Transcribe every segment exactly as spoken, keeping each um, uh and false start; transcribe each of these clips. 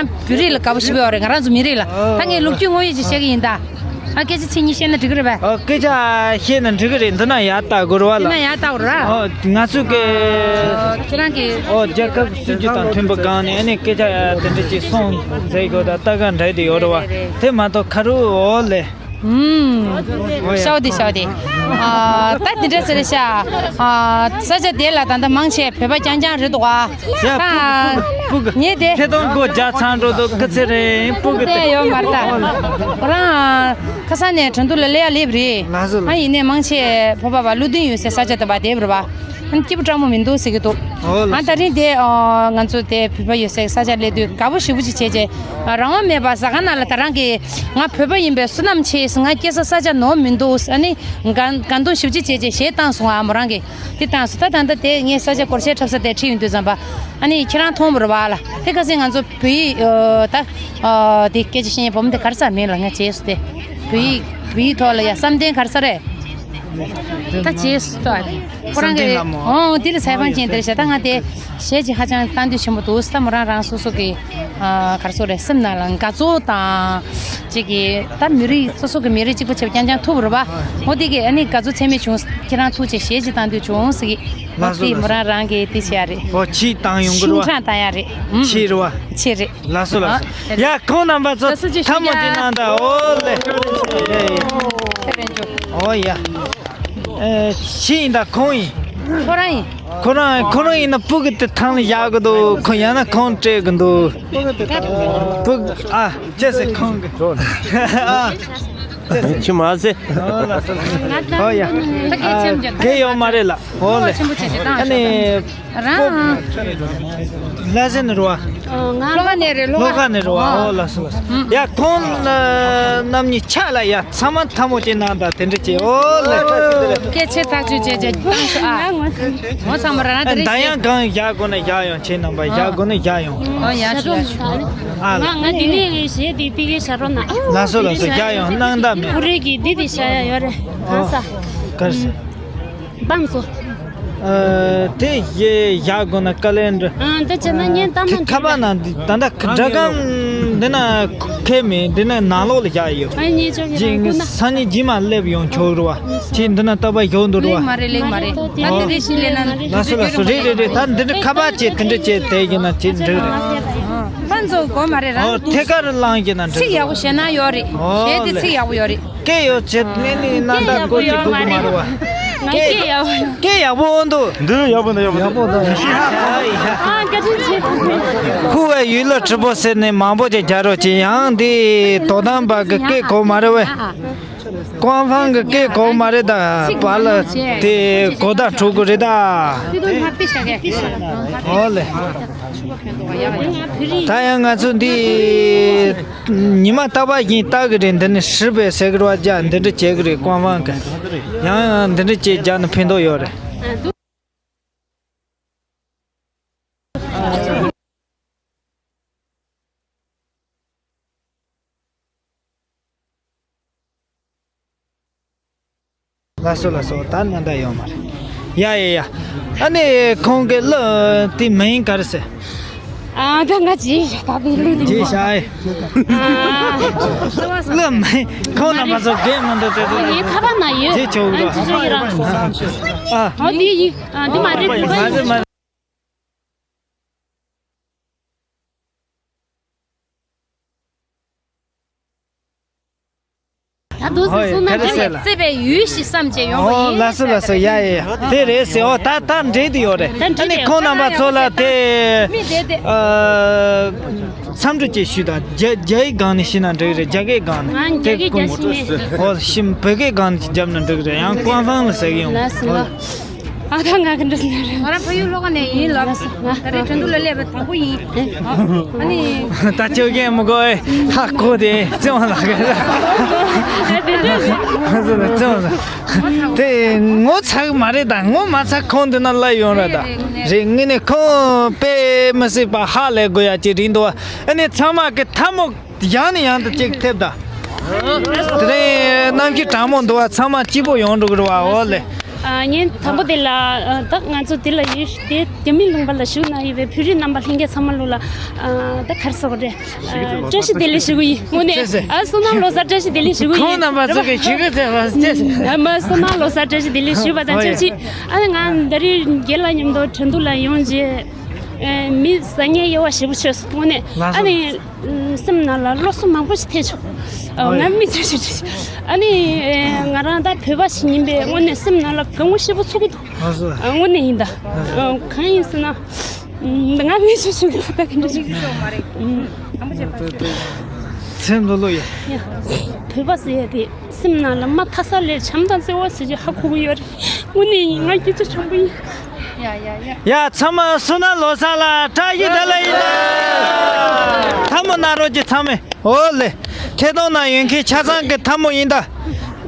བོད་རིགས་ལ་དགའ་པོ་ཞེ་པོ་ཡོད་རེད། ང་རང་ཚོ་མི་རིགས་ལ། ད་ངས་ལོ་རྒྱུས་དངོས་ཡོད་ཅིག་བཤད་གི་ཡིན་ད། ཨ། སྐད་ཆ་ཚིག་གཉིས་བཤད་ན་འགྲིག་གི་རེད་པས། ཨ། སྐད་ཆ་བཤད་ན་འགྲིག་གི་རེད། འདི་ན་ཡར་ལྟ་དགོས་རེད་པ་ལ། འདི་ན་ཡར་ལྟ་དགོས་རེད། ཨོ། ང་ཚོ་གི། ཁྱེད་རང་གི། ཨོ། རྒྱལ་ཁབ་སྲིད་ཇུས་དང་མཐུན་པའི་སྒང་ནས་ཨ་ནི་སྐད་ཆ་དེ་འདྲ་ཅིག་གསུངས་མཛད་དགོས་ད་ལྟ་ག་འདྲ་དེ་ཡོད་རེད་པ། དེ་མ་གཏོགས་ཁ་རུ། ཨོ་ལེ། ཨུམ། ཤོག་དེ་ཤོག་དེ། ཨ། ད་དེ་འདྲ་ཟེར་ཤག་ཨ། ས་ཆ་དེ་ལ་ད་ལྟ་མང་ཆེ་བོད་པ་རྐྱང་རྐྱང་རེད་འདུག་ག་ཡ། ད་སྤུ་གུ་སྤུ་གུ་ངས་དེ། ཐད་གཏོང་སྒོ་རྒྱག་ཚང་འགྲོ་འདུག་ག་ཚེ་རིང་སྤུ་གུ་དེ། ཡོད་མ་རེད་ད། ཁོ་རང་ཁ་སང་ནས་ཁྲིན་ཏུའུ་ལ་སླེབས་ཡ་སླེབས་རེད། ལགས་སོ། ཨ། ཡིན་ནའི་མང་ཆེ་བོད་པ་བ་ལུ་ཏིན་ཡོད་སའི་ས་ཆ་དེ་བ་དེབ་རེད་པ། སྐྱིད་པོ་སྤྲང་མོ་མི་འདུག་ཟེར་གྱི་འདུག་ཨོ་ལགས། ཨ། ད་རིང་དེ། ཨ། ང་ཚོ་དེ་བོད་པ་ཡོད་སའི་ས་ཆ་སླེབས་དུས་དགའ་པོ་ཞེ་པོ་ཅིག་བྱས་རྗེས། ཨ། རང་དབང་མེད་པ་ཟ་ཁང་ནང་ལ་ད་རང་གིས་ང་བོད་པ་ཡིན་པའི་བསོད་ནམས་ཆེ་ཟེར། ང་སྐྱེས་ས་ས་ཆ་ནོར་མི་འདུག་ཨ་ནི་དགའ་དགའ་འདུན་ཞེ་པོ་ཅིག་བྱས་རྗེས་གཞས་བཏང་སོང་། ཨ། མོ་རང་གིས་དེ་བཏང་སོང་། ད་ད་ལྟ་དེ་ངའི་ས་ཆ་སྒོར་གཞས་འཁྲབ་ས་དེ་ཁྲིད་ཡོང་དུས་ཙམ་པ། ཨ་ནི་ཁྱེད་རང་མཐོང་བ་རེད་པ་ལ། དེ་ཁ་སང་ང་ཚོ་བོད་ཡིག་ཨ། ད། ཨ། དེ་སྐད་ཆ་བཤད་མཁན་བུ་མོ་དེ་ག་རེ་ཟེར་མིང་ལ་ང་བརྗེད་སོང་སྟེ། བོད་ཡིག་བོད་ཡིག་ཐོག་ལ་ཡ་བསམ་གཏན་ག་རེ་ཟེར་རེད། ད་བརྗེད་སོང་ད། ཁོ་རང་གི། བསམ་གཏན་ལྷ་མོ། ཨོ། འདི་ལ་ཚེ་དབང་ཅན་དེར་བྱས། ད་ང་དེ་གཞས་ཅིག་ཧ་ཅང་བཏང་འདོད་ཆེན་པོ་འདུག་ད་མོ་རང་རང་སོ་སོ་གི། ཨ། ག་རེ་ཟེར་རེད། སེམས་ནང་ལ་དགའ་ཚོར་དང་། ཅིག་གི་ད་མི་རིགས་སོ་སོ་གི་མི་རིགས་གཅིག་པ་བྱས་པ་རྐྱང་རྐྱང་ཐུག་པ་རེད་པ། འོ་དེ་གི་ཨ་ནི་དགའ་ཚོར་ཚད་མེད་བྱུང་། ཁྱེད་རང་ཐུག་བྱས་གཞས་ཅིག་བཏང་འདོད་བྱུང་ཟེར་གི། ལགས་སོ། ལགས་སོ། མོ་རང་རང་གི་དེ་བྱས་ཡ་རེད། ཨོ། ཆེད་བཏང་ཡོང་གི་རེད་པ། ཆེད་བཏང་ཡ་རེད། ཨུམ། ཆེད་རེད་པ། ཆེད་རེད། ལགས་སོ་ལགས་སོ། ཨ། ཡ། ཁོང་རྣམ་པ་ཚོ་ལགས་སོ། ཅིག་ཐལ་མོ་ཅིག་གནང་དང་། ཨོ་ལེ། ཨོ་ཡ། ཨེ། ཤི་ཡིན་ད་ཁོང་ཡིན། ཁོ་རང་ཡིན། ཁོ་རང་ཁོ་རང་ཡིན་ན་སྤུ་གུ་དེ་ཐང་ལ་བཞག་གི་འདུག་ཁོ་ཡང་ན་ཁོང་སྤྲད་གི་འདུག་སྤུ་གུ། ཨ། ཅེས་སེ་ཁོང་གི། ཨ། ཅེས་སེ། ཆི་མ་ཟེ། ཨོ་ལགས་སོ་ལགས་སོ། ཨོ་ཡ། ཨ། གལ་ཡོད་མ་རེད་ལ། ཨོ་ལེ། ཆེན་པོ་བྱས་བྱས་བཏང་ཨ་ནི། རང་། ལྷ་སའི་ནས་རེད་པ། ཨ། ང་ལྷོ་ཁ་ནས་རེད། ལྷོ་ཁ་ནས་རེད་པ། ཨོ་ལགས་སོ་ལགས་སོ། ཡ། ཁོང་རྣམ་གཉིས་ཆ་ལ་ཡ། ཚང་མ་ཐལ་མོ་ཅིག་གནང་དང་དེ་འདྲ་བྱས། ཨོ་ལེ། སྐད་ཆ་ཐག་ཆོད་བྱས་བྱས་བཏང་ཤོག་ཨ། ངོ་ཚ་མོ་རང་དེ་རེད། ད་ཡང་གང་བཞག་དགོས་ན་བཞག་ཡོང་། ཁྱེད་རྣམ་པ་བཞག་དགོས་ན་བཞག་ཡོང་། ཨོ་ཡ། ཞུ་ཡ་ཞུ། ཨ་ལ། ང་ང་འདི་ནས་གཞས་འདི་ཕ་གིར་བཞག་རོགས་གནང་། ལགས་སོ་ལགས་སོ། བཞག་ཡོང་། སྣང་དག་མེད། ཁོ་རེ་གི་འདི་དེ་བཞག་ཡ་ཡོད་རེད། གང་ས། གར་སེ། སྤངས་སོ། ཨ། དེ་གཞས་བཞག་དགོས་ན་དཀའ་ལས་འདྲ། ཨ། འདི་བྱས་ན་ཉན་ད་ན། ཁ་པར་ནང་འདི་ད་ལྟ་སྒྲ་སྒམ་འདི་ན་ཁེལ་མེད། འདི་ན་ནང་ལོགས་ལ་བཞག་ཡོད། ཨ། ཉེ་ཆོག་གི་རང་སྐུ་ན། སང་ཉིན་རྗེས་མ་སླེབས་ཡོང་ཆོག་རེད་པ། ཁྱེད་འདི་ན་ལྟ་བ་ཡོད་འདུག་རེད་པ། ལེགས་མ་རེད། ལེགས་མ་རེད། ད་དེ་རེ་ཞིག་ལས་ན། ལགས་སོ་ལགས་སོ། རེད་རེད་རེད། ད་འདི་འདྲ་ཁ་པར་བྱས་དེ་འདྲ་བྱས་བསྡད་ཀྱི་ན་དེ་འདྲ་རེད། ཕན་ཚུན་དགོས་མ་རེད་རང་། ཨོ། ཐད་ཀར་བླངས་ཀྱི་ན་འདྲ། ཚིག་ཡག་པོ་བཤད་ན་ཡོད་རེད། ཨོ་གཞས་དེ་ལེ། ཚིག་ཡག་པོ་ཡོད་རེད། སྐད་ཡོད་བྱེད་ནས་ནི་ན་ད་སྐད་ཡག་པོ་གོ་ཅི་ཡོད་མ་གོ་གི་མ་རེད། རེད་པ། ང་སྐད་ཡག་པོ་ཡོད། སྐད་ཡག་པོ་འོང་འདུག་འདི་ཡག་པོ་འདུག་ཡག་པོ་འདུག་ཡག་པོ་འདུག་ཨ། བཀའ་དྲིན་ཆེ། ཁུ་བའི་ཡུལ་ལ་ཁྲི་པོ་ཟེར་ནས་མང་པོ་ཅིག་རྒྱག་རོགས་བྱེད། ཡང་འདི་དོ་དམ་པ་གི་སྐད་གོ་མ་རེད་པས། ཨ། ཨ། ཀོང་ཧྥང་གི་སྐད་གོ་མ་རེད་ད། པཱ་ལགས་དེ་གོ་བརྡ་འཕྲོད་གི་རེད་ད། ཨོ་ལེ། ད་ཡང་ང་ཚོ་འདི་ཉི་མ་རྟག་པར་བཞིན་ལྟ་གི་རེད། འདི་ནས་ཧྲི་པའི་ཟེར་གི་རེད་པ། རྒྱ་འདི་འདྲ་བྱེད་གི་རེད། ཀོང་ཧྥང་གི་ཡང་ཡང་འདི་འདྲ་བྱེད་རྒྱག་ན་ཕན་ཐོགས་ཡོད་རེད། ལགས་སོ་ལགས་སོ། ད་ནང་ད་ཡོད་མ་རེད། ཡ་ཡ་ཡ། ཨ་ནི་ཁོང་གི་གླུ་དེ་མིང་ག་རེ་ཟེར། ཨ། ད་ང་བརྗེད་ཤག་ད་དེ་གླུ་དེ་བརྗེད་ཤག་ཨེ། ཨ། གླུ་མིང་ཁོང་རྣམ་པ་ཚོ་རྒན་མི་འདུག་དེ་དེ་ཡིན། ཁ་པར་ན་ཡོད། བརྗེད་ཆོག་གི་རེད། ཨ། དེ་ཡིན། ཨ། འདི་མ་རེད། མ་རེད་མ་རེད། ད་དུང་ཧོ་ཡ། སོང་ན་ག་རེ་ཟེར་ལ། བརྩེ་བའི་ཡུལ་ཞིག་བསམ་བྱས་ཡོང་བ་ཨོ་ཡིན། ལགས་སོ་ལགས་སོ། ཡ་ཡ་ཡ། དེ་རེད་ཟེར། ཨོ་ད་ད་འགྲིག་དེ་ཡོད་རེད། ད་འགྲིག་ཨ་ནི་ཁོང་རྣམ་པ་ཚོ་ལ་དེ། མི་དེ་དེ། ཨ། འཚམས་འདྲི་ཅིག་ཞུས་དང་། རྒྱ་རྒྱ་ཡིག་སྒང་ནས་ཤེས་ན་འགྲིག་རེད། རྒྱ་སྐད་སྒང་ནས། ང་རྒྱ་སྐད་རྒྱ་ཤེས་མེད། ཨོ་ཤིམ་བོད་སྐད་སྒང་ནས་ཅིག་བརྒྱབ་ན་འགྲིག་རེད། ཡང་ཀོང་ཧྥང་ལ་ཟེར་གི་ཡོང་། ལགས་སོ། ཨོ། ཨ་ད་ང་གི་འདྲ་ཟེར་ན་རེད། ང་རང་ཕ་ཡུལ་ལྷོ་ཁ་ནས་ཡིན་ལབ། ད་རེས་ཁྲིན་ཏུའུ་ལ་སླེབས་པ་དང་པོ་ཡིན། ཨ་ནི། ད་ཅོ་རྒན་མི་གོ་ཨེ། ཧ་གོ་དེ་བརྩེ་བ་ལགས་ཀྱི། བརྩེ་བ་ལགས། དེ་ངོ་ཚ་གི་མ་རེད་ད། ངོ་མ་ཚ་ཁོང་དེ་ན་ལ་ཡོང་ར་ད། རེད། ངས་ནི་ཁོང་དཔེ་མི་སྲིད་པ་ཧ་ལས་དགོས་ཡ་ཅིག་རེད་འདུག་ཨ་ནི་ཚང་མ་གི་ཐལ་མོ། ཡང་ནས་ཡང་དུ་གཅིག་ཐེབས་དང་། དེ་རིང་གནམ་གཤིས་གྲང་མོ་འདུག་པ། ཚང་མ་སྐྱིད་པོ་ཡོང་འགྲོ་གི་རེད་པ། འོ་ལེ། ཨ། ངས་དང་པོ་དེ་ལ། ཨ། ད་ང་ཚོ་དེ་ལ་ཡོད་དེ་རྒྱ་མི་ལུང་པ་ལ་བཞུགས་གནང་ཡོད་པའི་བོད་རིགས་རྣམ་པ་ལྷན་རྒྱས་ཚང་མ་ལོ་ལ། ཨ། ད་ག་རེ་ཟེར་དགོས་རེད། ཨ། བཀྲ་ཤིས་བདེ་ལེགས་ཞུ་གི་ཡིན། དངོས་གནས། ཨ། བསོད་ནམས་ལོ་གསར་བཀྲ་ཤིས་བདེ་ལེགས་ཞུ་གི་ཡིན། ཁོང་རྣམ་པ་ཚོ་གི་ཞུ་གི་ཚེ་བ་ཚེ། ཨ་མ། བསོད་ནམས་ལོ་གསར་བཀྲ་ཤིས་བདེ་ལེགས་ཞུས་པ་དང་ཆབས་ཅིག་ཨ་ནི་ང་ད་རེས་རྒན་ལགས་མཉམ་དུ་ཁྲིན་ཏུའུ་ལ་ཡོང་རྗེས། ཨ། མི་ཟ་ཉལ་ཡོད་པ་ཞེ་པོ་བྱས་སོང་། དངོས་གནས། ལགས་སོ། ཨ་ནི། ཨ། སེམས་ནང་ལ་བློ་སོ་མང་པོ་ཞིག་ཐེབས་བྱུང་། ཨ། ཨོ་ཡ། ང་མི་ཚོས་ཞུ་ཞུ། ཨ་ནི། ཨ། ང་རང་ད་བོད་པ་ཞིག་ཡིན་པས་དངོས་གནས་སེམས་ནང་ལ་དགའ་མོ་ཞེ་པོ་ཚོར་གི་འདུག་ལགས་སོ། ཨ། དངོས་གནས་ཡིན་ད། ལགས་སོ། ཨ། གང་ཡིན་ཟེར་ན། ཨ། ང་མི་ཚོས་ཞུ་གི་ད་ག་འདྲ་ཞིག་སེམས་ལྷོད་ལྷོད་ཡ། ཡ། བོད་པ་ཟེར་ཡ་དེ་སེམས་ནང་ལ་མ་མཐའ་ས་ལས་བྱམས་དང་བརྩེ་བ་ཟེར་གྱི་ཧ་གོ་གི་ཡོད་རེད། དངོས་གནས་ཡིན། ང་སྐྱིད་ཆུ་ཆེན་པོ་ཡིན། ཡ། ཚང་མ་བསོད་ནམས་ལོ་གསར་ལ་བཀྲ་ཤིས་བདེ་ལེགས་ཡིན་ད། ཐལ་མོ་སྣ་རོགས་ཀྱི་ཚང་མས། ཨོ་ལེ། ཐད་གཏོང་ནང་ཡོད་མཁན་ཆ་ཚང་གི་ཐལ་མོ་ཡིན་ད།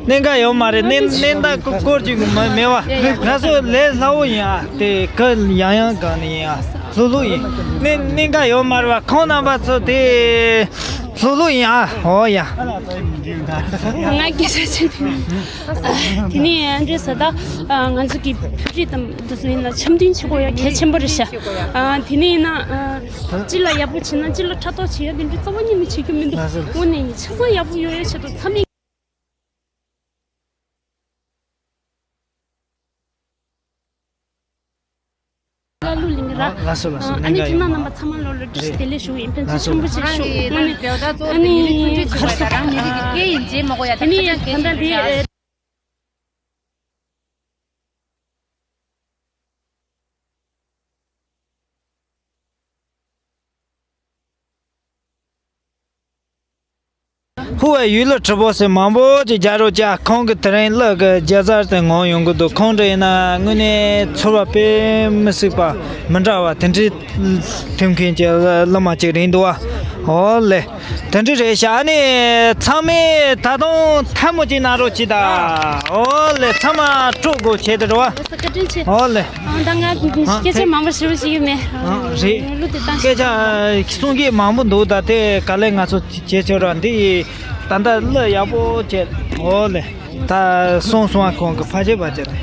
གནད་འགག་ཡོད་མ་རེད། གནད་གནད་འགག་སྐོར་ཅིག་མ་མེད་པ། ང་ཚོ་ལས་སླ་བོ་ཡིན་ཨ། དེ་གི་ཡང་ཡང་གང་ནས་ཡིན་ཨ། ལྷོད་ལྷོད་ཡིན། གནད་གནད་འགག་ཡོད་མ་རེད་པ། ཁོང་རྣམ་པ་ཚོ་དེ་ལྷོད་ལྷོད་ཡིན་ཨ། ཨོ་ཡ། ང་སྐད་ཆ་བཤད་དུས། དེ་ནས་འདྲེ་ས་ད། ང་ཚོ་གི་བོད་རིགས་དང་འདི་ཚོ་ཡིན་ན་འཆམ་མཐུན་བྱེད་དགོས་ཡ་གལ་ཆེན་པོ་རེད་ཤག་དེ་ནས་ཡིན་ན། སྤྱི་ལ་ཡག་པོ་བྱེད་ན་སྤྱི་ལ་ཕྲག་དོག་བྱེད་ཡ་དེ་འདྲ་རྩ་བ་ཉིད་ནས་བྱེད་རྒྱུ་མི་འདུག་དངོས་གནས་ཡིན། ཆ་ཚང་ཡག་པོ་ཡོང་ཡ་ཆེད་དུ་ཚང་མས། ལ་ལུ་ལིང་ར། ལགས་སོ་ལགས་སོ། ཨ་ནི་ཁྱེད་རང་རྣམ་པ་ཚང་མ་ལོ་ལ་བཀྲ་ཤིས་བདེ་ལེགས་ཞུ་ཡིན། ཕན་ཚུན་ཆེན་པོ་བྱེད་ཤོག་དངོས་གནས། ཨ་ནི་གར་སོང་། ཨ་ནི་ད་ལྟ་དེ། ཧུ་བའི་ཡུལ་ལ་གྲི་པོ་ཟེར་མང་པོ་ཅིག་རྒྱག་རོགས་བྱ། ཁོང་གི་དེ་རིང་གླུ་གི་རྒྱལ་ཚར་དེ་ངོམ་ཡོང་གི་འདུག་ཁོང་འདྲ་ཡིན་ན་དངོས་གནས་ཚོར་བ་དཔེ་མི་སྲིད་པ་མི་འདྲ་བ་དེ་འདྲའི་ཐོན་མཁན་གྱི་གླུ་མ་ཅིག་རེད་འདུག་བ། ཨོ་ལེ། དེ་འདྲ་རེད་ཤག་ཨ་ནི་ཚང་མས་ད་དུང་ཐལ་མོ་ཅིག་གནང་རོགས་གྱིས་ད། ཨོ་ལེ། ཚང་མ་སྤྲོ་དགོས་བྱས་དེ་རེད་བ། ཨོ་ལེ། ཨ། ད་ང་སྐད་ཆ་མང་པོ་ཞུ་ཞིག་ཡོད་མེད། ཨ། རེད། གླུ་དེ་བཏང་། སྐད་ཆ་གསུང་གི་མང་པོ་འདུག་ད་དེ་ག་ལེ་ང་ཚོ་བྱེད་ཆོག་ར་འདི་ད་ལྟ་གླུ་ཡག་པོ་བྱས། ཨོ་ལེ། ད་སོང་སོང་ཨ། ཁོང་གི་ཕ་ཆེ་བ་ཆེ་རེད།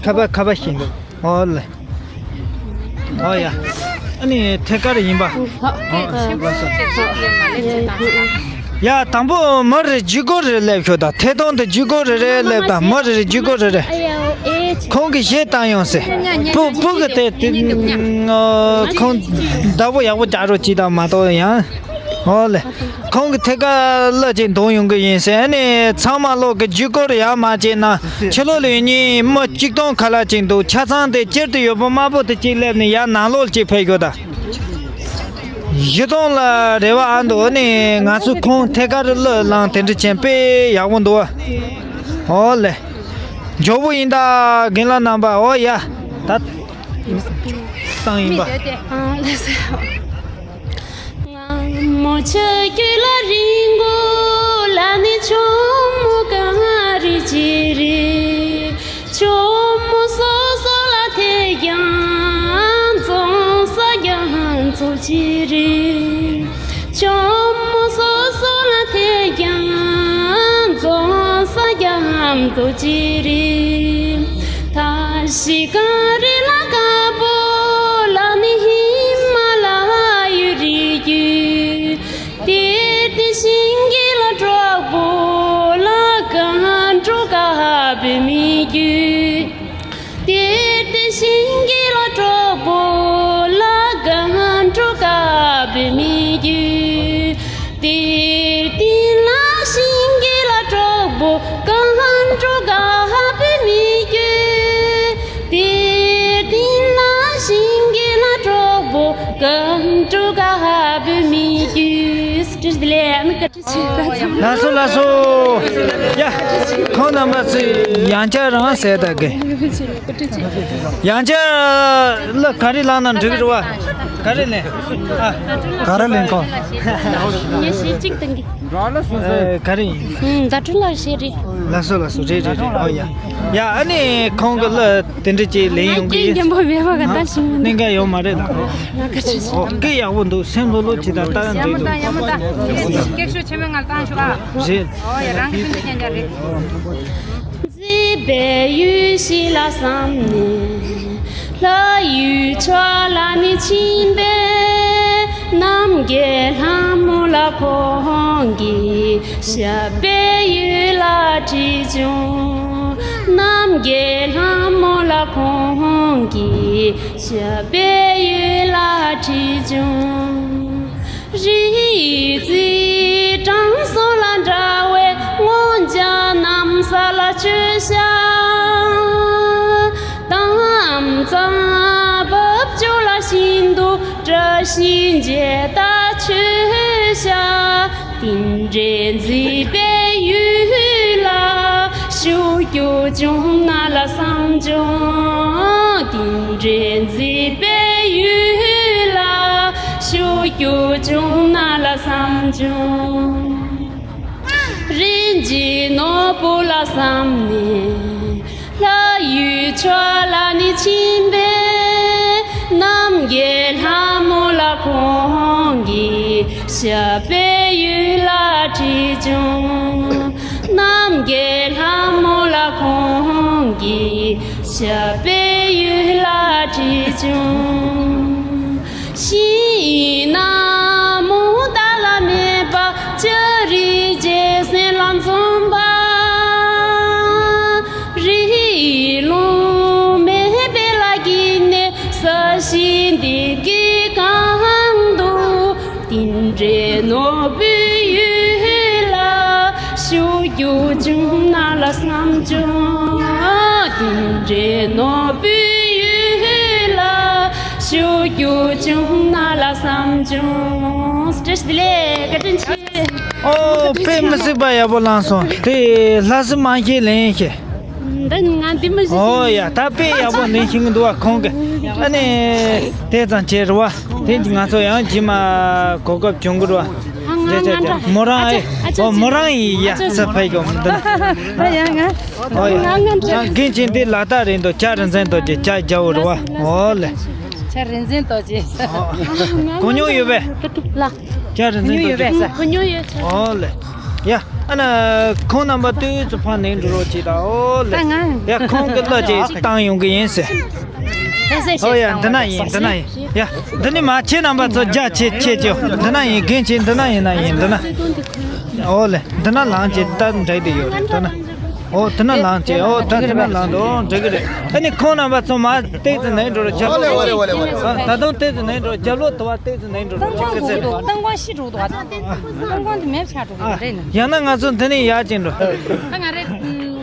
ཁ་པ་ཁ་པ་ཤིན་ཏུ། ཨོ་ལེ། ཨོ་ཡ། ཨ་ནི་ཐད་ཀར་ཡིན་པ། ཨོ་ལགས་སོ། ཡ། དང་པོ་མི་རེ་ཇུས་འགོད་རེ་སླེབས་ཤོག་ད། ཐད་གཏོང་དུ་ཇུས་འགོད་རེ་རེ་སླེབས་ད། མི་རེ་རེ་ཇུས་འགོད་རེ་རེ། ཁོང་གིས་གཞས་བཏང་ཡོང་ཟེར། སྤུ་སྤུ་གི་དེ་དེ། ཁོང་བདག་པོ་ཡག་པོ་རྒྱག་རོགས་གྱིས་དང་མ་གཏོགས་ཡང་། ཨོ་ལེ། ཁོང་གི་ཐད་ཀར་གླུ་ཅིག་འདོན་ཡོང་གི་ཡིན་ཟེར། ཨ་ནི་ཚང་མ་ལོག་གི་ཇུས་འགོད་ཡག་མ་བྱས་ན་ཕྱི་ལོགས་ལ་ཡོད་མཁན་མི་གཅིག་སྟོང་ཁ་ལྷག་ཅིག་འདུག་ཆ་ཚང་དེ་སྤྱིར་དུ་ཡོད་པ་དམར་པོ་དེ་གཅིག་སླེབས་ནས་ཡར་ནང་ལོགས་ཅིག་ཕེབས་ཤོག་ད། བཞི་སྟོང་ལ་རེ་བ་ཨ་འདུག་ཨ་ནི་ང་ཚོས་ཁོང་ཐད་ཀར་གླུ་བླངས་དེ་འདྲ་བྱས་དཔེ་ཡག་པོ་འདུག་ཨོ་ལེ། མགྱོགས་པོ་ཡིན་ད་རྒན་ལགས་རྣམ་པ། ཨོ་ཡ། ད་བཏང་ཡིན་པ། ཨ། ལགས་སོ། ལགས་སོ་ལགས་སོ། ཡ། ཁོང་རྣམ་པ་ཚོས་ཡང་བསྐྱར་རང་ཟེར་ད་གི། ཡང་བསྐྱར་གླུ་ག་རེ་བླངས་ན་འགྲིག་རེད་བ། ག་རེ་ལེན། ཨ། ག་རེ་ལེན་གོ། ངས་ཞིབ་ཅིག་དང་གི། ཨ། ག་རེ་ཡིན། ཨུམ། ཟླ་སྒྲོན་ལགས་ཞེས་རེད། ལགས་སོ་ལགས་སོ། རེད་རེད་རེད། ཨོ་ཡ། ཡ། ཨ་ནི་ཁོང་གི་གླུ་དེ་འདྲ་ཅིག་ལེན་ཡོང་གི་ཡིན། རྒན་པོ་མེད་པ་ག་ད་ཞིག་མིན། གནད་འགག་ཡོད་མ་རེད་ལགས། ང་ག་ཚོད་ཞིག་ཨོ། སྐད་ཡག་པོ་འདུག་སེམས་ལྷོད་ལྷོད་བྱེད་དང་། ད་ཡ་མ་ད་ཡ་མ་ད། སྐད་ཤུགས་ཆེ་མོ་ངང་བཏང་ཤོག་ཨ། རེད། ཨོ་ཡ། རང་གི་ཕན་ཚུན་རྐྱང་རྐྱང་རེད། མཛེས་པའི་ཡུལ་ཞིག་ལ་བསམ་ནས། ལྷ་ཡུལ་ཕྱོགས་ལ་ནི་ཕྱིན་པས། རྣམ་རྒྱལ་ལྷ་མོ་ལ་ཁོང་གིས་ཞབས་པད་ཡུལ་ལ་ཁྲིད་བྱུང་། རྣམ་རྒྱལ་ལྷ་མོ་ལ་ཁོང་གིས་ཞབས་པད་ཡུལ་ལ་ཁྲིད་བྱུང་། རིག་འཛིན་དྲང་སྲོང་ལ་འདྲ་བའི་ངོ་བྱ་གནམ་ས་ལ་སྤྱོད་ཤག་དམ་གཙང་འབབ་ཆུ་ལ་ཤིན་ཏུ་བཀྲ་ཤིས་འབྱེད་ད་ཆོས་ཤག་དེ་འདྲའི་མཛེས་པའི་ཡུལ་ལ་བཞུགས་རྒྱུ་བྱུང་ན་ལ་བསམ་བྱུང་། དེ་འདྲའི་མཛེས་པའི་ཡུལ་ལ་བཞུགས་རྒྱུ་བྱུང་ན་ལ་བསམ་བྱུང་། རིན་ཆེན་ནོར་བུ་ལ་བསམ་ནས། ལྷ་ཡུལ་ཕྱོགས་ལ་ནི་ཕྱིན་པས། རྣམ་རྒྱལ་ལྷ་མོ་ལ་ཁོང་གིས་ཞབས་པད་ཡུལ་ལ་ཁྲིད་བྱུང་། རྣམ་རྒྱལ་ལྷ་མོ་ལ་ཁོང་གིས་ཞབས་པད་ཡུལ་ལ་ཁྲིད་བྱུང་། ཤིང་ནགས་མུ་མཐའ་ལ་མེད་པ་ལྕགས་རི་རྗེ་བཙན་ལ་འཛོམས་པ། རི་ཀླུང་མེད་པའི་ལ་དཀྱིལ་ནས་ས་གཞི་འདི་གི་གང་དུ། དེ་འདྲའི་ནོར་བུའི་ཡུལ་ལ་བཞུགས་རྒྱུ་བྱུང་ན་ལ་བསམ་བྱུང་། དེ་འདྲའི་ནོར་བུའི་ཡུལ་ལ་བཞུགས་རྒྱུ་བྱུང་ན་ལ་བསམ་བྱུང་། བཀྲ་ཤིས་བདེ་ལེགས། བཀའ་དྲིན་ཆེ། ཨོ། དཔེ་མི་སྲིད་པ་ཡག་པོ་བླངས་སོང་། དེ་ལྷ་སྲིན་མ་ཤེས་ལེན་ཤེས། འདི་ང་འདི་མི་ཤེས། ཨོ་ཡ། ད་དཔེ་ཡག་པོ་ལེན་ཤེས་ཀྱི་འདུག་བ། ཁོང་གི་ཨ་ནི་དེ་ཙམ་བྱས་རེད་བ། དེ་ང་ཚོ་ཡང་རྗེས་མ་གོ་སྐབས་བྱུང་གི་རེད་བ། ང་རྗེས་ཆ་ང་ཆ་མོ་རང་། ཨེ། ཨོ། མོ་རང་ཡིན་ཡ། ས་ཕ་གི་འོ་འདི་ན། ཨ་ཡ་ང་། ཨོ་ཡ། ང་ང་ང་རྒན་ཆེན་དེ་ལ་དྭགས་རེད་འདུག་ལྕགས་རིན་ཆེན་རྡོ་རྗེ། ལྕགས་རྒྱལ་པོ་རེད་བ། ཨོ་ལེ། ལྕགས་རིན་ཆེན་རྡོ་རྗེ། གོ་མྱོང་ཡོད་པས། ལ། ལྕགས་རིན་ཆེན་རྡོ་རྗེ། གོ་མྱོང་ཡོད་པས། ཨོ་ལེ། ཡ། ཨ་ན་ཁོང་རྣམ་པ་ཏོག་ཙམ་ཕར་ནས་འགྲོ་རོགས་བྱེད་དང་། ཨོ་ལེ། ད་ང་། ཡ། ཁོང་གི་གླུ་ཅིག་བཏང་ཡོང་གི་ཡིན་ཟེར། ཨོ་ཡ། འདི་ན་ཡིན། འདི་ན་ཡིན། ཡ། འདི་ནི་མ། ཁྱེད་རྣམ་པ་ཚོ་རྒྱ་ཆེ་ཆེ་ཅོ། འདི་ན་ཡིན། རྒན་ཆེ་འདི་ན་ཡིན་ན་ཡིན། འདི་ན། ཨོ་ལེ། འདི་ན་ལངས་ཅིག་ད་འགྲིག་དེ་ཡོད་རེད། འདི་ན། ཨོ། དེ་ན་ལངས་ཅིག་ཨོ། ད་དེ་ན་ལངས་འདུག་འགྲིག་གི་རེད། ཨ་ནི་ཁོང་རྣམ་པ་ཚོ་མ་ཏོག་ཙམ་ནས་འགྲོ་རོགས། རྒྱབ་ལོགས། ཨ། ད་དུང་ཏོག་ཙམ་ནས་འགྲོ། རྒྱབ་ལོགས་དུ་བ་ཏོག་ཙམ་ནས་འགྲོ་རོགས། ཏང་གོང་ཤི་འགྲོ་འདུག་ཏང་གོང་ཤི་འགྲོ་འདུག་ཏང་གོང་དེ་མེད་ཆགས་འགྲོ་གི་རེད་ན། ཡང་ན་ང་ཚོ་འདི་ནས་ཡར་ཅིག་འགྲོ། ད་ང་རེད།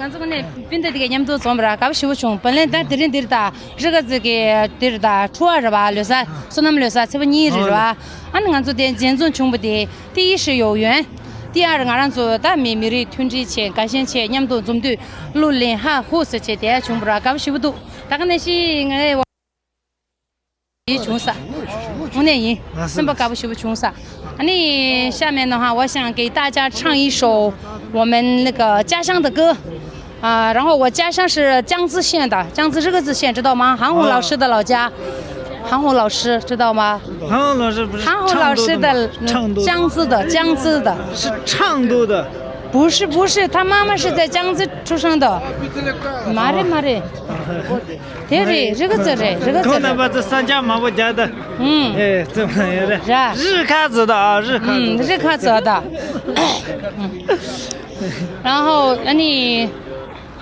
ང་ཚོ་ནས་སྤུན་ཟླ་དེ་ག་མཉམ་དུ་འཛོམས་པ་ར་དགའ་པོ་ཞེ་པོ་བྱུང་། བར་ལན་ད་དེ་རིང་འདིར་ད་རི་ཁ་ཟི་གི་འདིར་ད་ཁྲུ་བ་ར་བ་ལོ་གསར། བསོད་ནམས་ལོ་གསར་ཚེས་པ་གཉིས་རེད་བ། ཨ་ནི་ང་ཚོ་དེ་མཇལ་འཛོམས་བྱུང་བ་དེ། དེ་ཡི་ཧྲི་ཡོ་ཡོན། དེ་ཡར་ང་རང་ཚོ་ད་མི་མི་རིགས་མཐུན་སྒྲིལ་བྱས། དགའ་ཞེན་བྱས། མཉམ་དུ་འཛོམས་དུས་གླུ་ལེན་ཧ་ཧུ་ཟེར་བྱས་དེ་བྱུང་བ་ར་དགའ་པོ་ཞེ་པོ་འདུག་ད་ག་ནས་ཤི་ང་ཡི་བ་ཡི་བྱུང་ས། དངོས་གནས་ཡིན། སེམས་པ་དགའ་པོ་ཞེ་པོ་བྱུང་ས། ཨ་ནི་下面的话我想给大家唱一首我们那个家乡的歌。 啊，然后我家乡是江孜县的，江孜这个字县知道吗？韩红老师的老家，韩红老师知道吗？韩红老师不是韩红老师的，唱都的吗？唱都的。江孜的，江孜的。是唱都的。不是，不是，他妈妈是在江孜出生的。马瑞，马瑞。对，这个字，这个字。可能把这三家嘛，我家的。嗯。哎，怎么样的？是啊。日喀则的啊，日喀则的。嗯，日喀则的。嗯。 然后ཨ་ནི་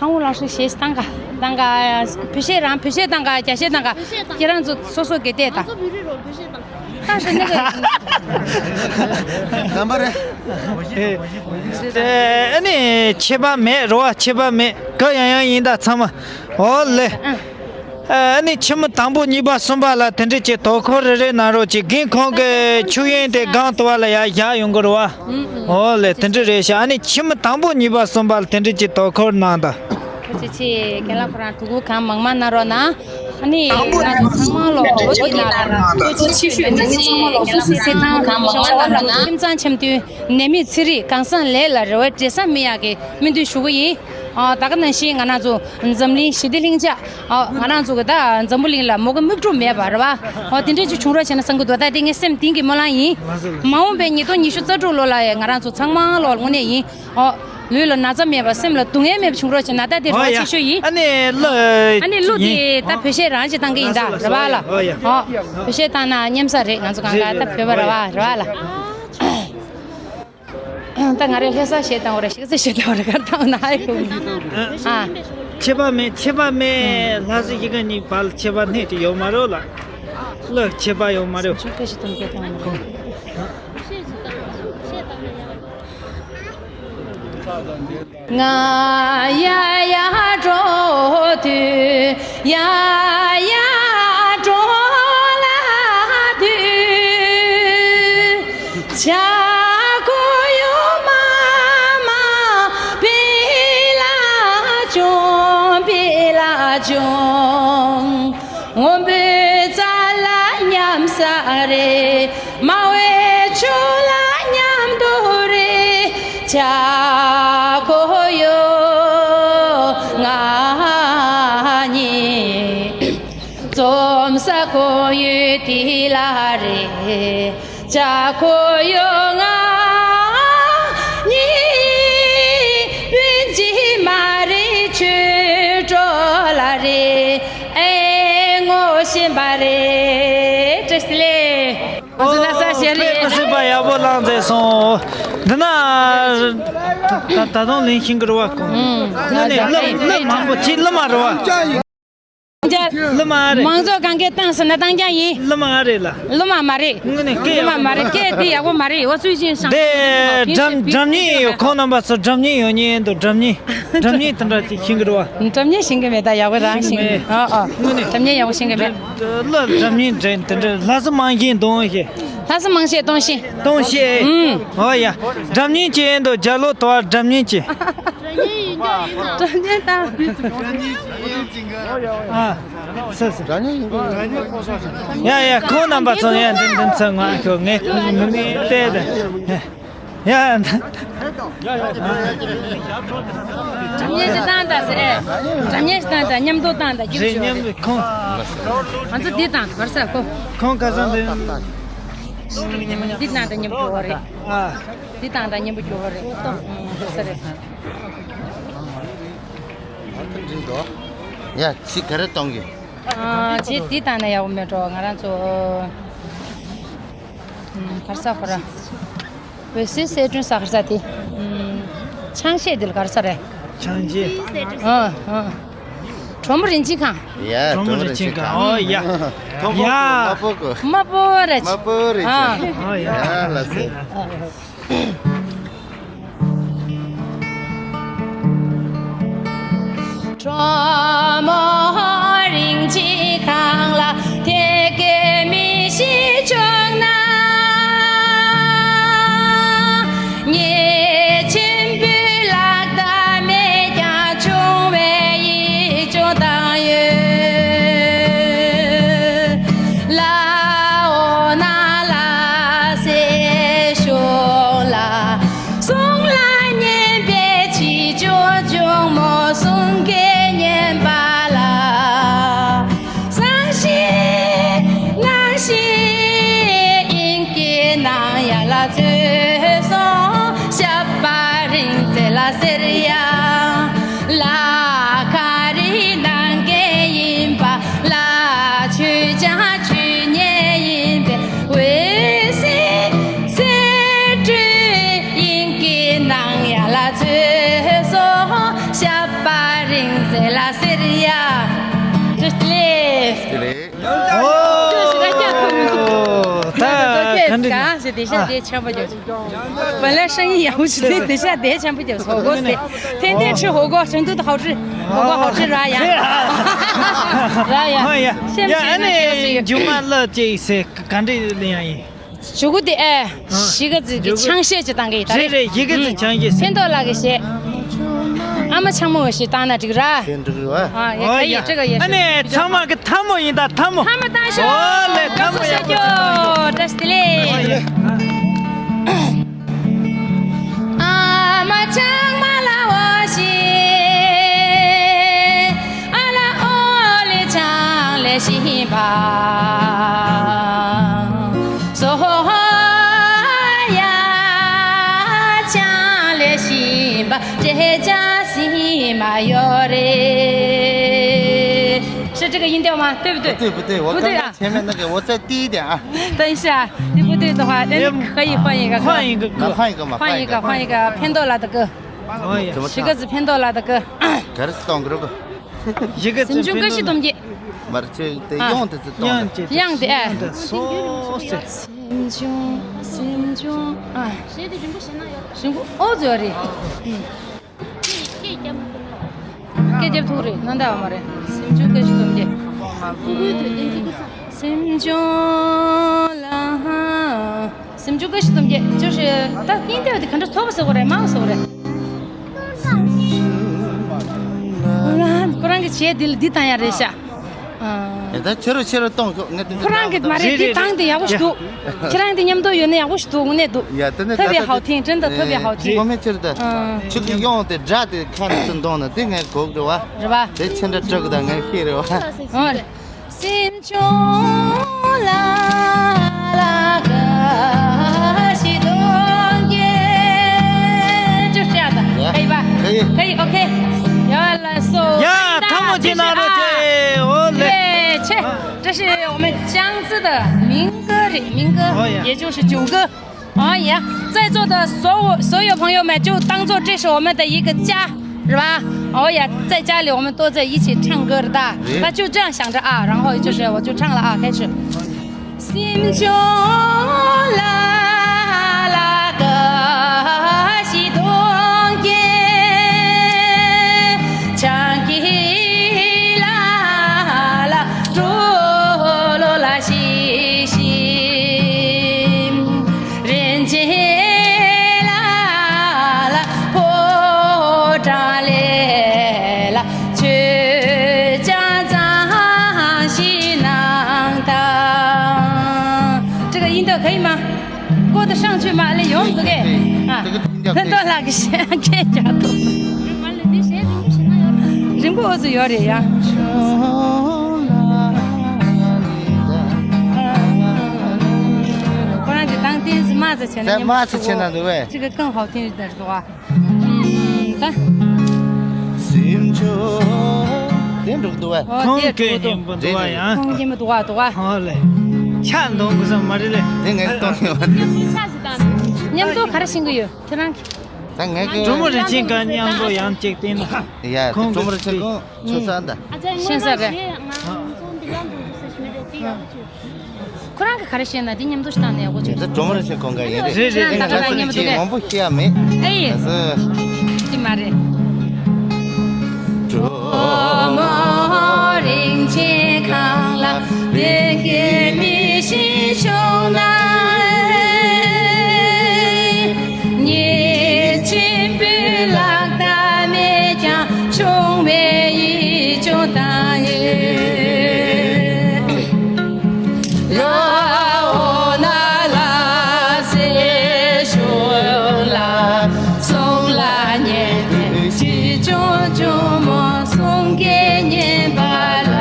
ཧང་ཧུ་ལགས་སུ་གཞས་བཏང་ག་བཏང་ག་བོད་གཞས་རང་བོད་གཞས་བཏང་ག་རྒྱ་གཞས་བཏང་ག་ཁྱེད་རང་ཚོ་སོ་སོ་གི་དེ་དང་། ད་ཧྲི་ནི་གི། རྣམ་པ་རེད། ཨ་ནི་ཁྱད་པར་མེད་རོ། ཁྱད་པར་མེད། ག་ཡང་ཡང་ཡིན་ད་ཚང་མ། ཨོ་ལེ། ཨ་ནི་ཁྱི་མོ་དང་པོ་གཉིས་པ་གསུམ་པ་ལ་དེ་འདྲ་ཅིག་དོ་ཁུར་རེ་རེ་གནང་རོགས་ཅིག་རྒན་ཁོང་གི་ཆུ་ཡོན་དེ་སྒང་དུ་བ་ལ་ཡར་བཞག་ཡོང་གི་རེད་བ། ཨོ་ལེ། དེ་འདྲ་རེད་ཤག་ཨ་ནི་ཁྱི་མོ་དང་པོ་གཉིས་པ་གསུམ་པ་ལ་དེ་འདྲ་ཅིག་དོ་ཁུར་གནང་དང་། ཐུགས་རྗེ་ཆེ། རྒན་ལགས་ཁོ་རང་ཐུགས་ཁུར་གང་མང་མང་གནང་རོགས་གནང་། ཨ་ནི་ང་ཚོ་ཚང་མ་ལོ་འོ་དེ་ན་ལ་ཁོ་ཚོ་ཕྱི་ཤོད་ནས་ནི་ཚང་མ་ལོ་སུ་སི་སེ་ཐང་ཤང་བ་ལ་ཁྱིམ་ཚང་འཆམ་མཐུན་ནད་མེད་ཚེ་རིང་གང་ཟག་ལས་ལ་རེ་བ་འབྲས་བཟང་སྨིན་ཡག་གི་སྨོན་འདུན་ཞུ་གི་ཡིན། ཨ་ད་ག་ནང་བཞིན་ང་རང་ཚོ་འཛམ་གླིང་ཞི་བདེ་ལྷིང་འཇགས། ཨ་ང་རང་ཚོ་གི་ད་འཛམ་བུ་གླིང་ལ་མོ་གི་མིག་འཕྲུལ་མེད་པ་རེད་བ། ཨ་དེ་འདྲ་ཅིག་བྱུང་རོགས་བྱས་ན་བསམ་གི་འདུག་ད་དེ་ངའི་སེམས་གཏིང་གི་སྨོན་ལམ་ཡིན། མ་འོངས་པའི་ཉིས་སྟོང་ཉི་ཤུ་རྩ་དྲུག་ལོ་ལ་ཡང་ང་རང་ཚོ་ཚང་མ་ལོ་དངོས་གནས་ཡིན། ཨོ། ལུས་ལ་ན་ཚ་མེད་པ་སེམས་ལ་སྡུག་བསྔལ་མེད་པ་བྱུང་རོགས་བྱེད་ན་ད་དེ་རོགས་ཆེ་ཤོས་ཡིན། ཨ་ནི་ལོ། ཨ་ནི་ལོ་དེ་ད་བོད་གཞས་རང་ཅིག་བཏང་གི་ཡིན་ད་རེད་བ་ལ། ཨོ་བོད་གཞས་བཏང་ན་སྙན་ས་རེད། ང་ཚོ་གང་ག་ད་བོད་པ་རེད་བ་རེད་བ་ལ། ད་ང་རེ་ལྷ་ས་གཞས་བཏང་བ་རེད། གཞིས་རྩེ་གཞས་བཏང་བ་རེད། ག་བཏང་ན་ཨ་ཡོང་། ཨ། ཁྱད་པར་མེད། ཁྱད་པར་མེད། ལྷ་ས་གཞིས་ཀ་གཉིས་བར་ལ་ཁྱད་པར་སྣེ་གཅིག་ཡོད་མ་རེད་ལ། ལ་ཁྱད་པར་ཡོད་མ་རེད། ཆུ་བཀྲ་ཤིས་དོན་རྒྱལ་བཏང་བ་རེད། ང་ཡ་ཡ་འགྲོ་དུས་ཡ་ཡ་འགྲོ་ལ་དུས་བྱ་ཁོ་ཡོ་མ་མ་བི་ལ་ཅུང་བི་ལ་ཅུང་། སྔོན་པོའི་རྩ་ལ་མཉམ་ས་རེད། མ་བའི་ཆུ་ལ་མཉམ་དུ་རེད། ཆ་ཁོ་ཡོ་ང་གཉིས་འཛོམས་ས་ཁོར་ཡུག་དེ་ལ་རེད། ཅག་ཁོ་ཡོ་ང་གཉིས་སྤུན་གཅིག་མ་རེད། ཆོས་གྲོགས་ལ་རེད། ཨེ་ངོ་ཤེས་པ་རེད། བཀྲ་ཤིས་བདེ་ལེགས། ང་ཚོ་ལྷ་ས་གཞས་རེད། དཔེ་མི་སྲིད་པ་ཡག་པོ་བླངས་མཛད་སོང་། འདི་ན་ད་ད་དུང་ལེན་ཤེས་ཀྱི་རེད་བ། ཁོང་ཨུམ། ང་ཚོ་ལ་ལ་མང་པོ་ཅིག་ལ་མ་རེད་བ། ལ་མ་རེད། མང་ཚོགས་གང་གས་བཏང་ཟེར་ན་བཏང་རྐྱང་ཡིན། ལ་མ་རེད་ལ། ལ་མ་མ་རེད། དངོས་གནས་སྐད་ལ་མ་མ་རེད། སྐད་དེ་ཡག་པོ་མ་རེད། འོ་ཚུལ་ཅན་ཤང་དེ་སྒྲ་སྒྲ་སྙན་ཡོད། ཁོང་རྣམ་པ་ཚོ་སྒྲ་སྙན་ཡོད་ཉན་འདུག་སྒྲ་སྙན། སྒྲ་སྙན་དེ་འདྲ་ཅིག་ཤེས་ཀྱི་རེད་བ། སྒྲ་སྙན་ཤེས་ཀྱི་མེད། ད་ཡག་པོ་རང་ཤེས་ཀྱི་མེད། ཨ་ཨ། དངོས་གནས། སྒྲ་སྙན་ཡག་པོ་ཤེས་ཀྱི་མེད། ལ་སྒྲ་སྙན་འདྲ་དེ་འདྲ་ལྷ་ས་མང་ཤེས་གཏོང་ཤེས། ལྷ་ས་མང་ཤེས་གཏོང་ཤེས། གཏོང་ཤེས། ཨུམ། ཨོ་ཡ། སྒྲ་སྙན་ཅིག་ཡིན་འདུག་རྒྱ་ལོ་དོ་བ་སྒྲ་སྙན་ཅིག་སྒྲ་སྙན་དང་། ཨ། སོ་སོ། ཡ་ཡ། ཁོང་རྣམ་པ་ཚོ་ཡ་འདི་འདི་ཚོ་ང་ཁྱོད་ངས་ངས་བལྟས་ཏེ། ཡ། སྒྲ་སྙན་ཞིག་བཏང་དང་ཟེར། སྒྲ་སྙན་ཞིག་བཏང་དང་། མཉམ་དུ་བཏང་དང་། རེད། མཉམ་དུ་ཁོང་། ང་ཚོ་འདི་དང་བར་ས་ཁོ། ཁོང་ཁ་སང་འདི། འདི་དང་དང་མཉམ་དུ་བ་རེད། ཨ། འདི་དང་དང་མཉམ་པོ་འགྱུར་བ་རེད། ཨོ་ཏོ། ཨོ་ས་རེད། ཡ། ཅི་ག་རེ་གཏོང་གི། ཨ། ཅི་འདི་དང་ན་ཡག་པོ་མེད་འགྲོ། ང་རང་ཚོ། ཨམ། ག་རེ་ཟ་ཁོ་ར། འོད་ཟེར་གསལ་སྒྲོན་ཟ་ག་རེ་ཟ་དེ། ཨམ། ཆང་གཞས་འདི་ལ་ག་རེ་ཟ་རེད། ཆང་གཞས། ཨ་ཨ། གྲོ་མོ་རིན་ཆེན་ཁང་། ཡ། གྲོ་མོ་རིན་ཆེན་ཁང་། ཨོ་ཡ། ཐོང་ཡ། ཁོ་དམར་པོ་གོ། དམར་པོ་རེད། དམར་པོ་རེད། ཨ། ཨོ་ཡ། ཡ་ལ་སེ། གྲོ་མོ་རིན་ཆེན་ཁང་ལ་དེ་སྐད་མི་ཞིག་བྱུང་ན། ཉེས་ཆེན་པོའི་ལག་བརྡ་མེད་ཀྱང་བྱུང་བའི་ཡིད་སྐྱོ་བཏང་ཡོད། ལ་འོ་ན་ལ་སེ་ཤོ་ལ། གསུང་ལ་སྙན་པའི་ཆེ་ཆུང་ཆུང་མོ་གསུང་སྐད་སྙན་པ་ལ། བཟང་ཞིག་སྣང་ཞིག་དབྱིངས་ཀྱི་ནང་ཡར་ལ་ཚུད་སོང་། ཞབས་པ་རིང་ཚད་ལ་སེར་ཡང་། ལ་ཁ་རི་ནང་གི་ཡིན་པ་ལ། ཆོས་ཀྱང་ཆོས་ཉིད་ཡིན་པའི་འོད་ཟེར་གསལ་སྒྲོན་དབྱིངས་ཀྱི་ནང་ཡར་ལ་ཚུད་སོང་། ཞབས་པ་རིང་ཚད་ལ་སེར་ཡང་། བཀྲ་ཤིས་བདེ་ལེགས། བཀྲ་ཤིས་བདེ་ལེགས། ཨོ། ད་ག་འདྲ། གང་ཞིག་བདེ་ཤ་བདེ་ཆེན་པོ་ཡོད། 本来生意也不是对，等下得钱不就说过噻？天天吃火锅，成都的好吃，火锅好吃，是吧呀？是啊。是吧呀？哎呀，现在呀，俺那舅妈老姐是干这个样。 ཇུ་གུ་དེ་ཨེ། གཞིས་ཀ་རྩེ་གི་ཆང་གཞས་ཅིག་བཏང་གི་ཡིན་ད་རེད། རེད་རེད། གཞིས་ཀ་རྩེ་ཆང་གཞས། ཕན་ཐོགས་ལགས་ཀྱི་གཞས། ཨ་མ་ཆང་མོ་ཞིག་བཏང་ན་འགྲིག་ར། དེ་འགྲིག་རེད་བ། ཨ་ཡ། ཨོ་ཡ། ཨ་ནི་ཚང་མ་གི་ཐལ་མོ་ཡིན་ད། ཐལ་མོ། ཐལ་མོ་བཏང་ཤོག་ཨོ་ལེ། ཐལ་མོ་ཡ། བཀྲ་ཤིས་བདེ་ལེགས། ཨོ་ཡ། ཨ་མ་ཆང་མ་ལ་འོ་ཤི། ཨ་ལ་འོ་ལེ་ཆང་ལེ་ཤི་བ། སོ་ཧོ་ཡ། ཅང་ལེ་ཤིན་པ་ཏྲེ་ཅང་སི་མ་ཡོ་རེ། 是这个音调吗？对不对？不对，不对，我刚刚前面那个，我再低一点啊。等一下，你不对的话，那你可以换一个歌。换一个歌。那换一个嘛，换一个，换一个。换一个潘多拉的歌。哎呀，怎么唱？十个字潘多拉的歌。 ག་རེ་གཏོང་གི་རེད། 十个字潘多拉。 སེམས་བྱུང་བཀྲ་ཤིས་སྟོབས་རྒྱས། མར་ཆོས་དེ་ཡང་དེ་ཚོ་གཏོང་དང་། ཡང་དེ་ཨ། སོ་སོ། སེམས་བྱུང་། སེམས་བྱུང་ཨ། རིང་པོ་ཨོ་ཛོ་རེད། སྐད་རྒྱབ་ཐུག་རེད། ནང་ད་བ་མ་རེད། སེམས་བྱུང་བཀྲ་ཤིས་སྟོབས་རྒྱས། སེམས་བྱུང་ལ། སེམས་བྱུང་བཀྲ་ཤིས་སྟོབས་རྒྱས། ཅོ་ཧྲེ། ད་ཡིན་དེ་བ་དེ་ག་འདྲ་ཚོགས་པ་ཟེར་གོ་རེད། མང་ཟེར་གོ་རེད། ཁོ་རང་གི་བྱས་འདི་ལ་འདི་བཏང་ཡ་རེད་ཤག་ཨ། ད་ཁྱེད་རང་ཁྱེད་རང་གཏོང་ཤོག་ངས་དེ་འདྲ་ཁོ་རང་གི་མ་རེད། རེད་འདི་བཏང་དེ་ཡག་པོ་ཞིག་འདུག་ཁྱེད་རང་དེ་མཉམ་དུ་ཡོད་ན་ཡག་པོ་ཞིག་འདུག་དངོས་གནས་འདུག་ཡ་དེ་ནས་ཐབས་ཡ་ཧའོ་ཐིང་། ཁྲིན་ད་ཐབས་ཡ་ཧའོ་ཐིང་། ངོ་མ་ཁྱེད་རང་ད་ཁྱེད་ཀྱི་གཡོན་དེ་སྒྲ་དེ་ཁ་ནས་ཚུར་འདོང་ན་དེ་ངས་གོ་གི་རེད་བ། རེད་བ། དེ་ཁྱེད་འདྲ་སྤྲོད་གི་ད་ངས་ཤེས་རེད་བ། ཨོ། སེམས་བྱུང་ལ་ལ་ག་ཞིག་གཏོང་གི། ཅོ་ཤ་ད། ཡ། 可以吧？可以。可以，OK。 ཡ་ལ་སོ། ཡ། ཐལ་མོ་ཅིག་གནང་རོགས་བྱེད། ཨོ་ལེ། ཆེ། 这是我们江浙的民歌，民歌，哦呀。 也就是囧歌。 哦耶，在座的所有所有朋友们就当做这是我们的一个家，是吧？哦耶，在家里我们都在一起唱歌的，那就这样想着啊，然后就是我就唱了啊，开始。 སེམས་བྱུང་ལ་ལ་ག་ཞིག་གཏོང་གི། ཆང་གི་ལ་ལ་འགྲོ་ལོ་ལ་ཤི་ཤི། རིན་ཆེན་ལ་ལ་ཕོ་བྲང་ལས་ལ། ཁྱོད་ཀྱང་གཙང་ཞིག་གནང་དང་། 这个音调可以吗？过得上去吗？来，有这个可以。啊，这个音调可以。 ཕན་ཐོགས་ལགས་ཀྱི་ཞལ་སྐད་རྒྱག་ཐུབ། རིང་པོ་འོ་ཙི་ཡོད་རེད་ཡ། ཁོ་རང་གི་དང་ཏིན་སི་མ་ཙི་བྱས་ན། མ་ཙི་བྱས་ན་འདུག་བས། 这个更好听一点是吧？ ད། སེམས་མཆོག་དེ་འགྲོ་གི་འདུག་བས། ཨོ། ཁོང་དེ་གི་འགྲོ་གི་འདུག་ཉན་པོ་འདུག་བ་ཡང་། ཁོང་ཉན་པོ་འདུག་བ་འདུག་བ། ཧོ་ལེ། ཆ་འདོང་གི་བསམ་མ་རེད་ལེ། དེ་ངས་གཏོང་ཡོད་པ་རེད། མཉམ་དུ་ག་རེ་ཤེས་ཀྱི་ཡོད་ཁྱེད་རང་གི། ད་ངས་གི། གྲོ་མོ་རིན་ཆེན་ག་མཉམ་དུ་ཡང་གཅིག་བསྟན་ན། ཡ། ཁོང་གི་གྲོ་མོ་རིན་ཆེན་ཁོང་ཆུ་ས་འདི། ཤེས་ས་རེད། ཁོ་རང་གིས་ག་རེ་བཤད་ན་འདི་མཉམ་དུ་ཞིག་བཏང་ནས་འོ་ཅོ། འདི་སྒྲོལ་མ་རིན་ཆེན་ཁོང་ག་ཡིན་རེད། རེད་རེད། ཁྱེད་རང་ད་ག་ལ་མཉམ་དུ་རེད། མང་པོ་བཤད་ཡ་མེད། ཨེ། ཨ་ཙི། འདི་མ་རེད། སྒྲོལ་མ་རིན་ཆེན་ཁང་ལ་བདེ་སྐྱིད་མི་ཤིང་བྱུང་ན། ཉེས་ཅན་པོའི་ལག་བརྡ་མེད་ཀྱང་ཆུང་མའི་ཡིད་ཆུང་དང་ཡིན། ལ་འོ་ན་ལ་སེ་ཤོ་ལ་སོང་ལ་ཉེ་དེ་ཅི་ཅུང་ཅུང་མོ་སོང་གེ་ཉན་པ་ལ་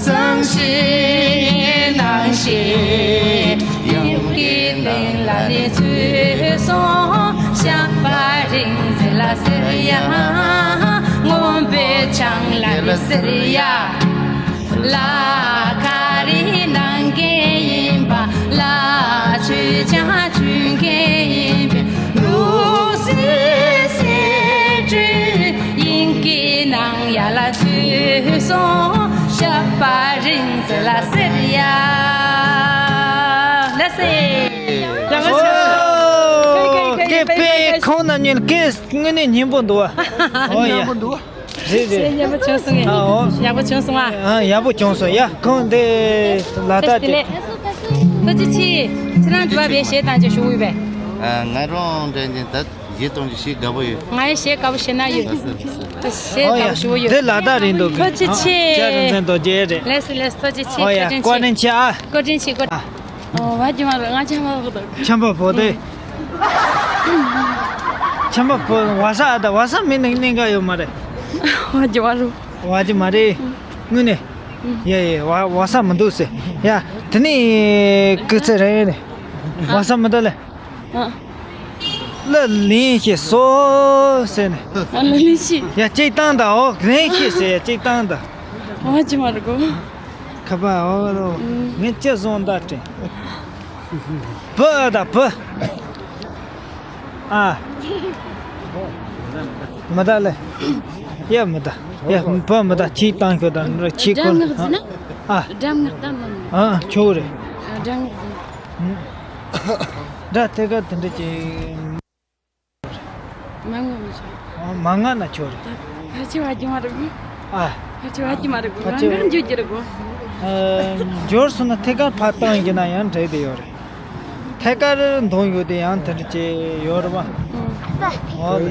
སང་ཞིག་ནང་ཞིག་ཡུམ་གྱི་གླིང་ལ་ནི་ཚུད་སོང་། ཞགས་པ་རིང་ཟེར་ལ་ཟེར་ཡ། རྔོན་པའི་ཆང་ལ་ནི་ཟེར་ཡ། ལ་ག་རེ་གནང་མཁན་ཡིན་པ། ལ་ཆོས་ཀྱང་བྱུང་མཁན་ཡིན་པས། ལུག་སེ་སེ་སྤྲོད་དབྱིན་སྐད་ནང་ཡ་ལ་ཚུད་སོང་། ཞགས་པ་རིང་ཟེར་ལ་ཟེར་ཡ། ལ་སེ། ཡག་པོ་བྱུང་། ཨོ། སྐད་དཔེ་ཁོང་རྣམ་གཉིས་སྐད་དངོས་གནས་སྙན་པོ་འདུག་བ། ཨོ་ཡ། སྙན་པོ་འདུག་བ། རེད་རེད། སེམས་སྙན་པོ་བྱུང་སོང་ངས། ཨ་འོ། ཡག་པོ་བྱུང་སོང་ཨ། ཨ་ཡག་པོ་བྱུང་སོང་ཡ། ཁོང་འདི་ལ་དྭགས་ཀྱི། ཐུགས་རྗེ་ཆེ། ཁྱེད་རང་དྲི་བ་བས་བཤད་དང་ཅིག་ཞུ་འོས་པས། ཨ་ང་རང་འདྲ་ཉིན་ད་ བཞེས་གཏོང་རྒྱུ་ཞེ་དགའ་པོ་ཡོད། ང་ཡི་བཞེས་དགའ་པོ་བྱེད་ན་ཡོད། ལགས་སོ། ལགས་སོ། བཞེས་ཨོ་ཡ། དགའ་པོ་ཞུ་བོ་ཡོད། འདི་ལ་དྭགས་རིང་ལུགས་ཀྱི་ཐུགས་རྗེ་ཆེ། ཨ། ལྕགས་རིང་བཙན་རྡོ་རྗེ་རེད། ལགས་སོ་ལགས་སོ། ཐུགས་རྗེ་ཆེ། ཨོ་ཡ། བཀའ་དྲིན་ཆེ། བཀའ་དྲིན་ཆེ་ཨ། བཀའ་དྲིན་ཆེ་བཀའ་དྲིན། ཨོ་བ་ཇི་མ་རུ་ང་ཆམ་པ་བོ་དང་། ཆམ་པ་བོ་དེ། ཆམ་པ་བོ་བ་ས་ཨ་ད་བ་ས་མི་ནིང་ནིང་ག་ཡོད་མ་རེད། བ་ཇི་མ་རུ། བ་ཇི་མ་རེད། དངོས་གནས། ཡ་ཡ་བ་བ་ས་མི་འདུག་ཟེར། ཡ། དེ་ནི་སྐུ་ཚེ་རིང་རེད། བ་ས་མི་འདུག་ལེ། ཨ། ལ་ལིན་ཤེས་སོ་ཟེར་ནས། ཨ་ལ་ལིན་ཤེས། ཡ་གཅིག་བཏང་ད་ཨོ་ལིན་ཤེས་ཟེར་ཡ་གཅིག་བཏང་ད། ཨོ་ཅི་མ་རེད་གོ། ཁ་པ་ཨོ་རོ། ངས་ཅི་བཟོ་འདྲ་དྲན། བུ་ཨ་ད་བུ། ཨ། མི་ད་ལེ། ཡ་མི་ད། ཡ་བུ་མི་ད་ཁྱི་བཏང་ཤོག་ད་ཁྱི་ཁོ། སྒྲ་ངག་ཟིན་ན། ཨ། སྒྲ་ངག་ད་མི་ནི། ཨ་ཆོག་རེད། སྒྲ་ངག་ཟིན། ད་ཐད་ཀར་དེ་འདྲ་ཅིག་མ་ངོ་མི་ཆོག་ཨ། མ་ང་ན་ཆོག་རེད། ཕལ་ཆེར་བ་རྒྱུ་མ་རེད་གོ། ཨ། ཕལ་ཆེར་བ་རྒྱུ་མ་རེད་གོ། ཕལ་ཆེར་ང་འགྲོ་རྒྱུ་རེད་གོ། ཨ། འབྱོར་སོང་ན་ཐད་ཀར་ཕར་བཏང་ཡིན་ན་ཡང་འགྲིག་བསྡད་ཡོད་རེད། ཐད་ཀར་འདོན་ཡོད་དེ་ཡང་དེ་འདྲ་ཅིག་ཡོད་རེད་བ། ཨོ་ལེ།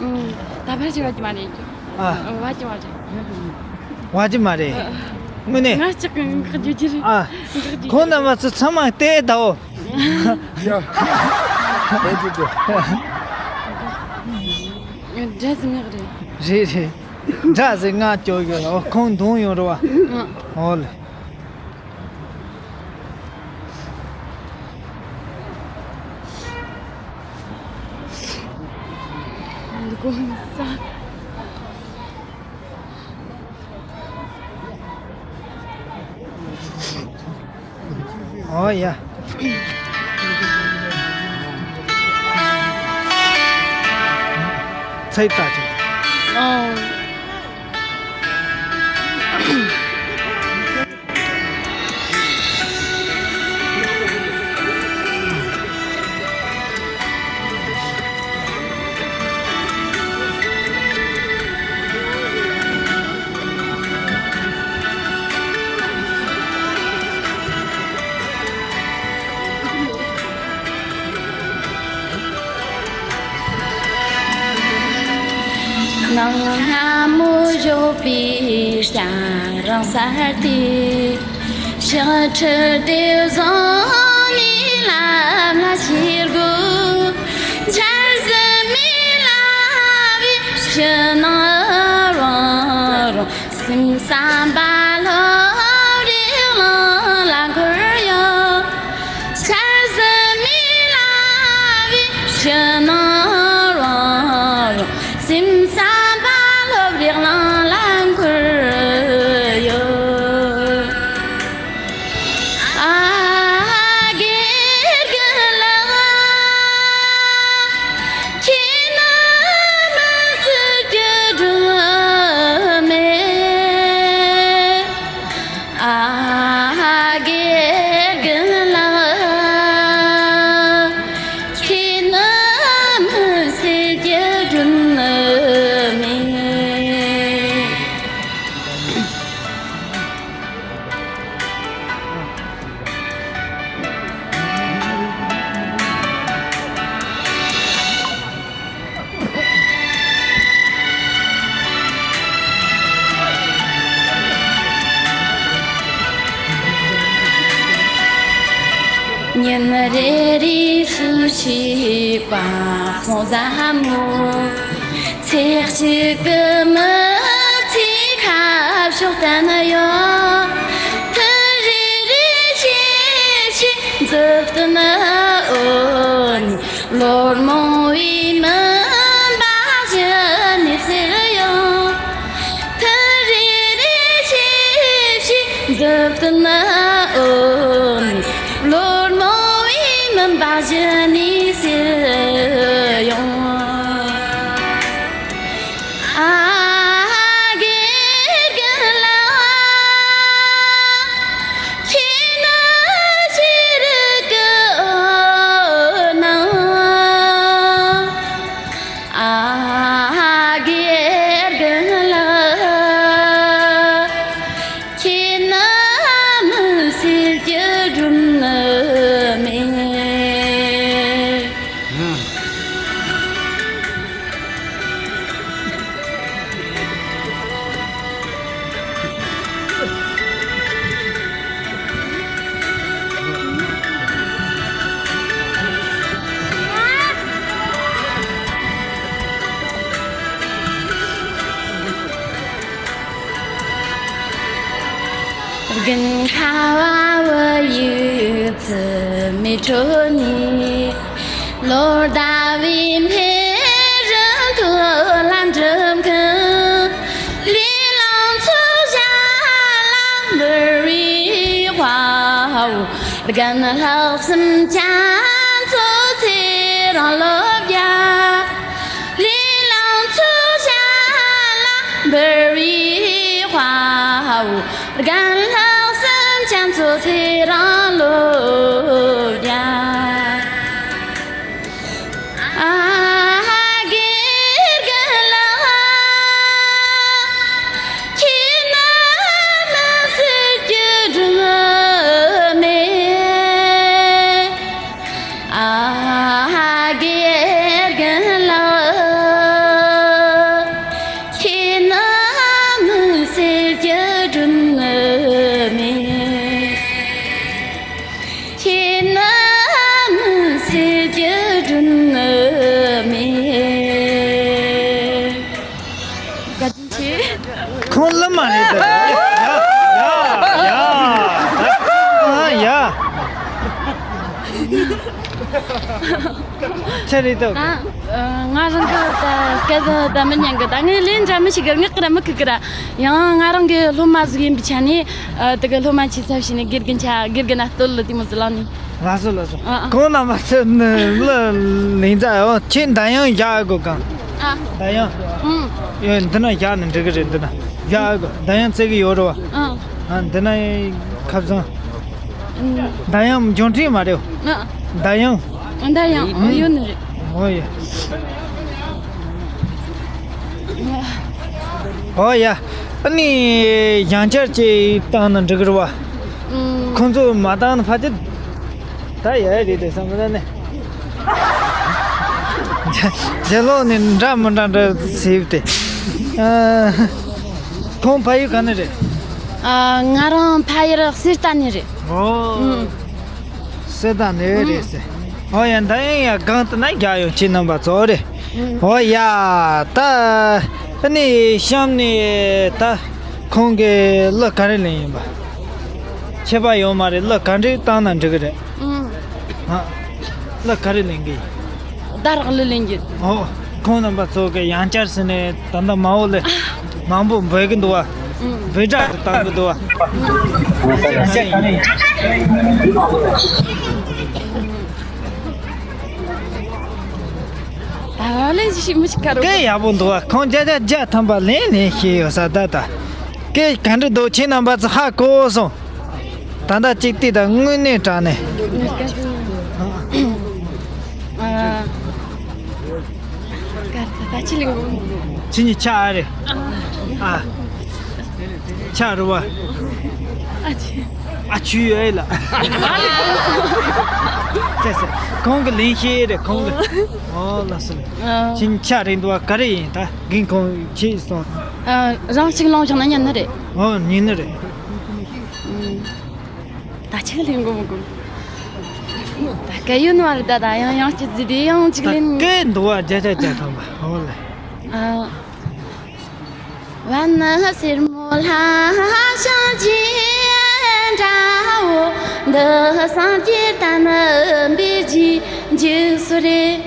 ཨུམ། ད་ཕལ་ཆེར་བ་རྒྱུ་མ་རེད། ཨ། བ་རྒྱུ་མ་རེད། བ་རྒྱུ་མ་རེད། དངོས་གནས། ང་ལྕགས་ཀྱི་ངག་རྒྱུ་རྒྱུ་རེད། ཨ། ངག་རྒྱུ་ཁོང་རྣམ་པ་ཚོ་ཚང་མ་བལྟས་དའོ། ཡ། ཨེ་ཅི་ཏོ། འདྲ་ཟིག་ངག་རེད། རེད་རེད། འདྲ་ཟིག་ངག་སྐྱོ་ཡོད་ཨོ་ཁོང་གདོང་ཡོད་རེད་བ། ཨོ་ལེ། འདི་གོ་ས། ཨོ་ཡ། ཚེ་ལྟ་ཅིག་ཨོ། ནང་སྔ་མོ་བཞོགས་པའི་སྐྱ་རེངས་གསལ་ཏེ། ཕྱག་འཁྲིད་དེ་བཟང་ནས་ལམ་ལ་ཆས་དགོས། འཆར་ཟིན་མེད་ལ་བའི་ཕྱི་ནང་རང་རང་། སེམས་བསམ་པ་ལྷོད་རེ་ལང་ལ་འཁོར་ཡོང་། འཆར་ཟིན་མེད་ལ་བའི་ཕྱི་ནང་རང་རང་། སེམས་བསམ་པ་ལྷོད་རེ་ལང་ལ་འཁོར་ཡོང་། ཨ་དགེ་རྒན་ལགས། ཁྱེད་ནི་མི་སྲིད་ཀྱི་སྒྲོན་མེ། ཨ་དགེ་རྒན་ལགས། ཁྱེད་ནི་མི་སྲིད་ཀྱི་སྒྲོན་མེ། ཉིན་རེ་རེ་སུ་ཞིག་པ་སོང་ཟ་མོ། ཚེ་གཅིག་གི་མི་ཚེའི་ཁ་ཕྱོགས་བསྟན་ཡོད། ཐུན་རེ་རེ་ཤེས་ཤིག་མཛུབ་སྟོན་འོ་ནི། ལོ་རྨོངས་པའི་མུན་པ་ཞི་ནས་སེལ་ཡོང་། ཐུན་རེ་རེ་ཤེས་ཤིག་མཛུབ་སྟོན་འོ་ནི། ལོ་རྨོངས་པའི་མུན་པ་ཞི་ནས་སེལ་ཡོང་། ཨ་དགེ་རྒན་ལགས། ཁྱེད་ནི་ཤེས་རིག་གི་འོད་སྣང་། ཨ་དགེ་རྒན་ལགས། ཁྱེད་ནི་མུན་སེལ་གྱི་ དགུན་ཁ་བ་བུ་ཡུག་ཚི་མེ་ཁྲོད་ནས། ལོ་ཟླ་བའི་འཕེལ་རིམ་ཐོག་ལམ་འགྲིམ་མཁན། ལས་ལམ་ཚོགས་ཞབས་ལ་འབུལ་བའི་དཔའ་བོ། རྒན་ལྷག་བསམ་རྒྱ་མཚོ་ཚེ་རིང་ལོ་བརྒྱ། ལས་ལམ་ཚོགས་ཞབས་ལ་འབུལ་བའི་དཔའ་བོ། རྒན་ལྷག་བསམ་རྒྱ་མཚོ་ཚེ་རིང་ལོ་བརྒྱ། ཨ་དགེ་རྒན་ལགས། ཁྱེད་ནི་མི་སྲིད་ཀྱི་སྒྲོན་མེ། ཨ་དགེ་རྒན་ལགས། ཁྱེད་ནི་མི་སྲིད་ཀྱི་སྒྲོན་མེ། ཁྱེད་ནི་མི་སྲིད་ཀྱི་སྒྲོན་མེ། བཀའ་དྲིན་ཆེ། ཁོང་སློབ་མ་རེད་ད། ཡ་ཡ་ཡ། ཨ་ཡ། ཆེ་རེད་ད། ད་ང་རང་གི་ད་སྐད་ད་མི་ཉན་གི། ད་ངས་ལན་འདྲ་མི་ཤེས་གི། ངག་གི་ར་མི་ཁུག་གི་ར། ཡང་ང་རང་གི་སློབ་མ་ཟིག་ཡིན་པའི་ཆ་ནས། ཨ། དེ་གི་སློབ་མ་ཆེ་ཚབ་བྱས་ནས་དགེ་རྒན་ཆ་དགེ་རྒན་ན་སྟོད་ལ་དེ་མོ་ཟིག་ལངས་ནས། ལགས་སོ་ལགས་སོ། ཨ་ཨ། གོང་ན་མ་ཚད་ནི་ལ་ལིང་ཛ་ཡང་ཁྱེད་འདར་དབྱངས་བཞག་དགོས་གང་། ཨ། འདར་དབྱངས། ཨུམ། ཡོད། འདི་ན་བཞག་ནི་འགྲིག་གི་རེད། འདི་ན་བཞག་དགོས། འདར་དབྱངས་རྩེ་གི་ཡོད་རེད་བ། ཨ། ཨ། འདི་ན་ཁ་བཟང་། ཨུམ། འདར་དབྱངས་འབྱུང་འཕྲིན་མ་རེད། ཨ། འདར་དབྱངས། འདར་དབྱངས། ཨུམ། ཡོད་ནི་རེད། ཨོ་ཡ། ཨོ་ཡ། ཨ་ནི་ཡང་བསྐྱར་ཅིག་བཏང་ན་འགྲིག་གི་རེད་བ། ཨུམ། ཁོང་ཚོ་མ་བཏང་ན་ཕལ་ཆེར་ད་ཡ་ཡ་རེད་དེ་བསམ་གི་ནི། རྒྱ་ལོག་ནས་འདྲ་མི་འདྲ་འདྲ་ཟེར་ཏེ། ཨ། ཁོང་ཕ་ཡུལ་ག་ནས་རེད། ཨ། ང་རང་ཕ་ཡུལ་གསེར་རྟ་ནས་རེད། ཨོ། ཨུམ། གསེར་རྟ་ནས་རེད་ཟེར། ཨོ་ཡ། འདར་དབྱངས་ཡ་གང་དུ་ན་རྒྱག་ཡོང་། ཁྱེད་རྣམ་པ་ཚོ་རེད། ཨོ་ཡ། ད་ཨ་ནི་གཤམ་ནས་ད་ཁོང་གིས་གླུ་ག་རེ་ལེན་ཡིན་པ། ཁྱད་པར་ཡོད་མ་རེད། གླུ་ག་འདྲ་བཏང་ན་འགྲིག་གི་རེད། ཨ། གླུ་ག་རེ་ལེན་གི་ཡིན། ད་རག་གླུ་ལེན་གི། ཨོ། ཁོང་རྣམ་པ་ཚོ་གི་ཡང་བསྐྱར་ཟེར་ནས་ད་ལྟ་མ་འོ་ལེ་མང་པོ་འབོད་གི་འདུག་བ། འབོད་སྒྲ་དུ་བཏང་གི་འདུག་བ། ད་ལན་ཞིག་མི་ཞིག་ག་རོ། སྐད་ཡག་པོ་འདུག་བ། ཁོང་བརྒྱ་ཆ་བརྒྱ་ཐམ་པ་ལན་ལན་ཤེས་ཡོད་ས་ད་ད། སྐད་ག་འདྲ་འདུག་ཁྱེད་རྣམ་པ་ཚོ་ཧ་གོ་སོང་། ད་ལྟ་གཅིག་ལྟོས་དང་། དངོས་གནས་དྲང་གནས། ཨ། ད་ད་ཅི་ལིང་གོ། ཁྱེད་གཉིས་ཆ་ཨ་རེད། ཨ། ཆ་རུ་བ། ཨ་ཅི། ཨ་ཆུ་ཡོད་ལ། ཟེར་ཟེར། ཁོང་གི་ལིང་ཤེས་རེད་ཁོང་གི། ཨོ་ལགས་སོ། ཨ། ཁྱེད་གཉིས་ཆ་རེད་འདུག་བ། ག་རེ་ཡིན་ད་རྒན་ཁོང་ཁྱེད་སོང་། ཨ། རང་ཞིག་ལོང་བྱུང་ན་ཉན་ནི་རེད། ཨོ་ཉན་ནི་རེད། ད་ཆི་ལེན་གོ་མི་གོ། ད་སྐད་ཡོད་ནོ་རེད་ད། ད་ཡང་ཡང་སྐྱིད་ཟིག་དེ་ཡང་ཅིག་ལེན། སྐད་འདུག་བ་བརྒྱ་ཆ་བརྒྱ་ཐམ་པ། ཨོ་ལེ། ཨ། བ་ནི་སེར་མོ་ལྷ་ཞིང་ཆེན་འདྲ་བོ། འདི་སངས་རྒྱས་བསྟན་པའི་རྗེས་འཇུག་སུ་རེད།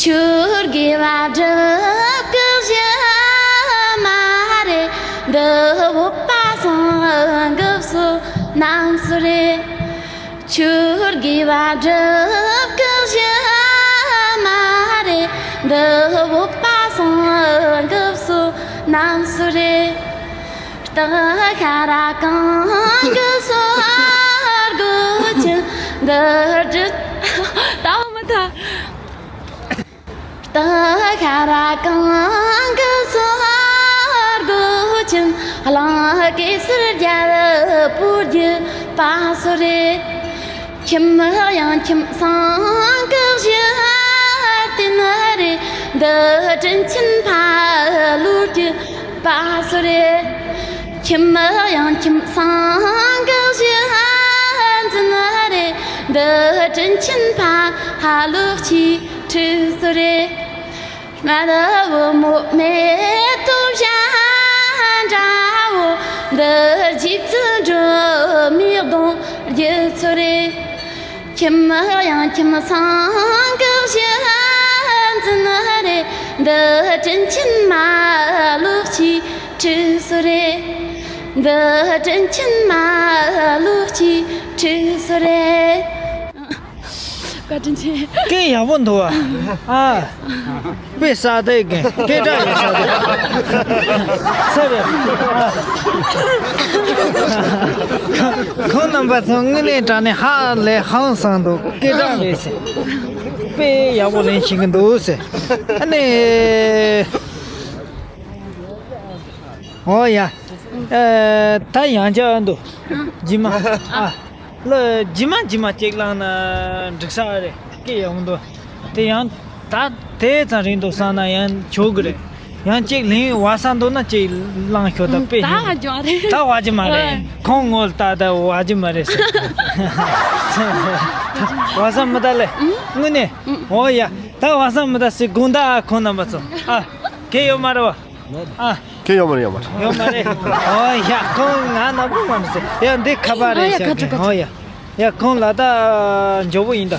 ཆོས་དགེ་བ་སྒྲུབ་སྐབས་སུ་མ་རེད། འདི་བོད་པ་སངས་རྒྱས་སུ་ནང་སུ་རེད། ཆོས་དགེ་བ་སྒྲུབ་སྐབས་སུ་མ་རེད། འདི་བོད་པ་སངས་རྒྱས་སུ་ནང་སུ་རེད། སྟག་ཤ་ར་གང་གི་སོ་སྒོ་ཅན་འདི་སྒྲུབ། ད་བ་མི་ཐ། སྟག་ཤ་ར་གང་གི་སོ་སྒོ་ཅན། གླིང་གེ་སར་རྒྱལ་པོ་བརྒྱུད་པ་སུ་རེད། ཁྱིམ་གཡང་ཁྱིམ་སངས་གི་བཞུར་བསྟན་རེད། འདི་དྲིན་ཆེན་ཕ་ལོ་བརྒྱུད་པ་སུ་རེད། ཁྱིམ་གཡང་ཁྱིམ་སངས་གི་བཞུར་འཛིན་རེད། འདི་དྲིན་ཆེན་ཕ་ལོ་གཅེས་ཕྲུག་སུ་རེད། སྨད་བུ་མོ་མེ་ཏོག་བྱ་འདྲ་བོ། འདི་རྗེ་བཙུན་སྒྲོལ་མའི་གདུང་རྒྱུད་ཚོད་རེད། ཁྱིམ་གཡང་ཁྱིམ་སེང་གི་གཞི་འཛིན་རེད། འདི་དྲིན་ཆེན་མ་ལོ་གཅིག་ཁྲི་ཚོད་རེད། འདི་དྲིན་ཆེན་མ་ལོ་གཅིག་ཁྲི་ཚོད་རེད། བཀའ་དྲིན་ཆེ། སྐད་ཡག་པོ་འདུག་ཨ། ཨ། དཔེ་གསར་གཏོད་གི་སྐད་གྲགས་ཡོད་ས་རེད། ས་རེད། ཨ། ཁོང་རྣམ་པ་ཚོ་དངོས་གནས་དྲང་གནས་ཧ་ལས་ཧང་སང་འདུག་སྐད་གྲགས་རེད་ཟེར། དཔེ་ཡག་པོ་ལེན་ཤེས་ཀྱི་འདུག་ཟེར། ཨ་ནི། ཨོ་ཡ། ཨ། ད་ཡང་བསྐྱར་འདུག་རྗེས་མ། ཨ། ལ་རྗེས་མ་རྗེས་མ་གཅིག་བླངས་ན་འགྲིག་ས་རེད། སྐད་ཡག་པོ་འདུག་དེ་ཡང་ད་དེ་ཙམ་རིང་འདུག་བསམ་ན་ཡང་ཆོག་གི་རེད། ཡང་གཅིག་ལེན་བ་བསམ་འདུག་ན་གཅིག་བླངས་ཤོག་ད་དཔེ་ད་ཡིན། ད་བ་རྒྱུ་མ་རེད། ཨ། ཁོང་ངོ་ལ་ལྟ་ད་བ་རྒྱུ་མ་རེད་ཟེར། བ་བསམ་མི་ད་ལེ། དངོས་གནས། ཨོ་ཡ། ད་བ་བསམ་མི་ད་ཟེར་དགོངས་དག་ཁོང་རྣམ་པ་ཚོ། ཨ། གལ་ཡོད་མ་རེད་བ། ཨ། ཁྱོད་ཡོད་མ་རེད། ཡོད་མ་རེད། ཡོད་མ་རེད། ཨོ་ཡ། ཁོང་ང་ནག་པོ་མ་རེད་ཟེར། ཡ་འདི་ཁ་པར་རེད། ཨ་ཡ། ཤག་ཁ་ཁྲོ་ཁ་ཁྲོ། ཨོ་ཡ། ཡ་ཁོང་ལ་ད་མགྱོགས་པོ་ཡིན་ད།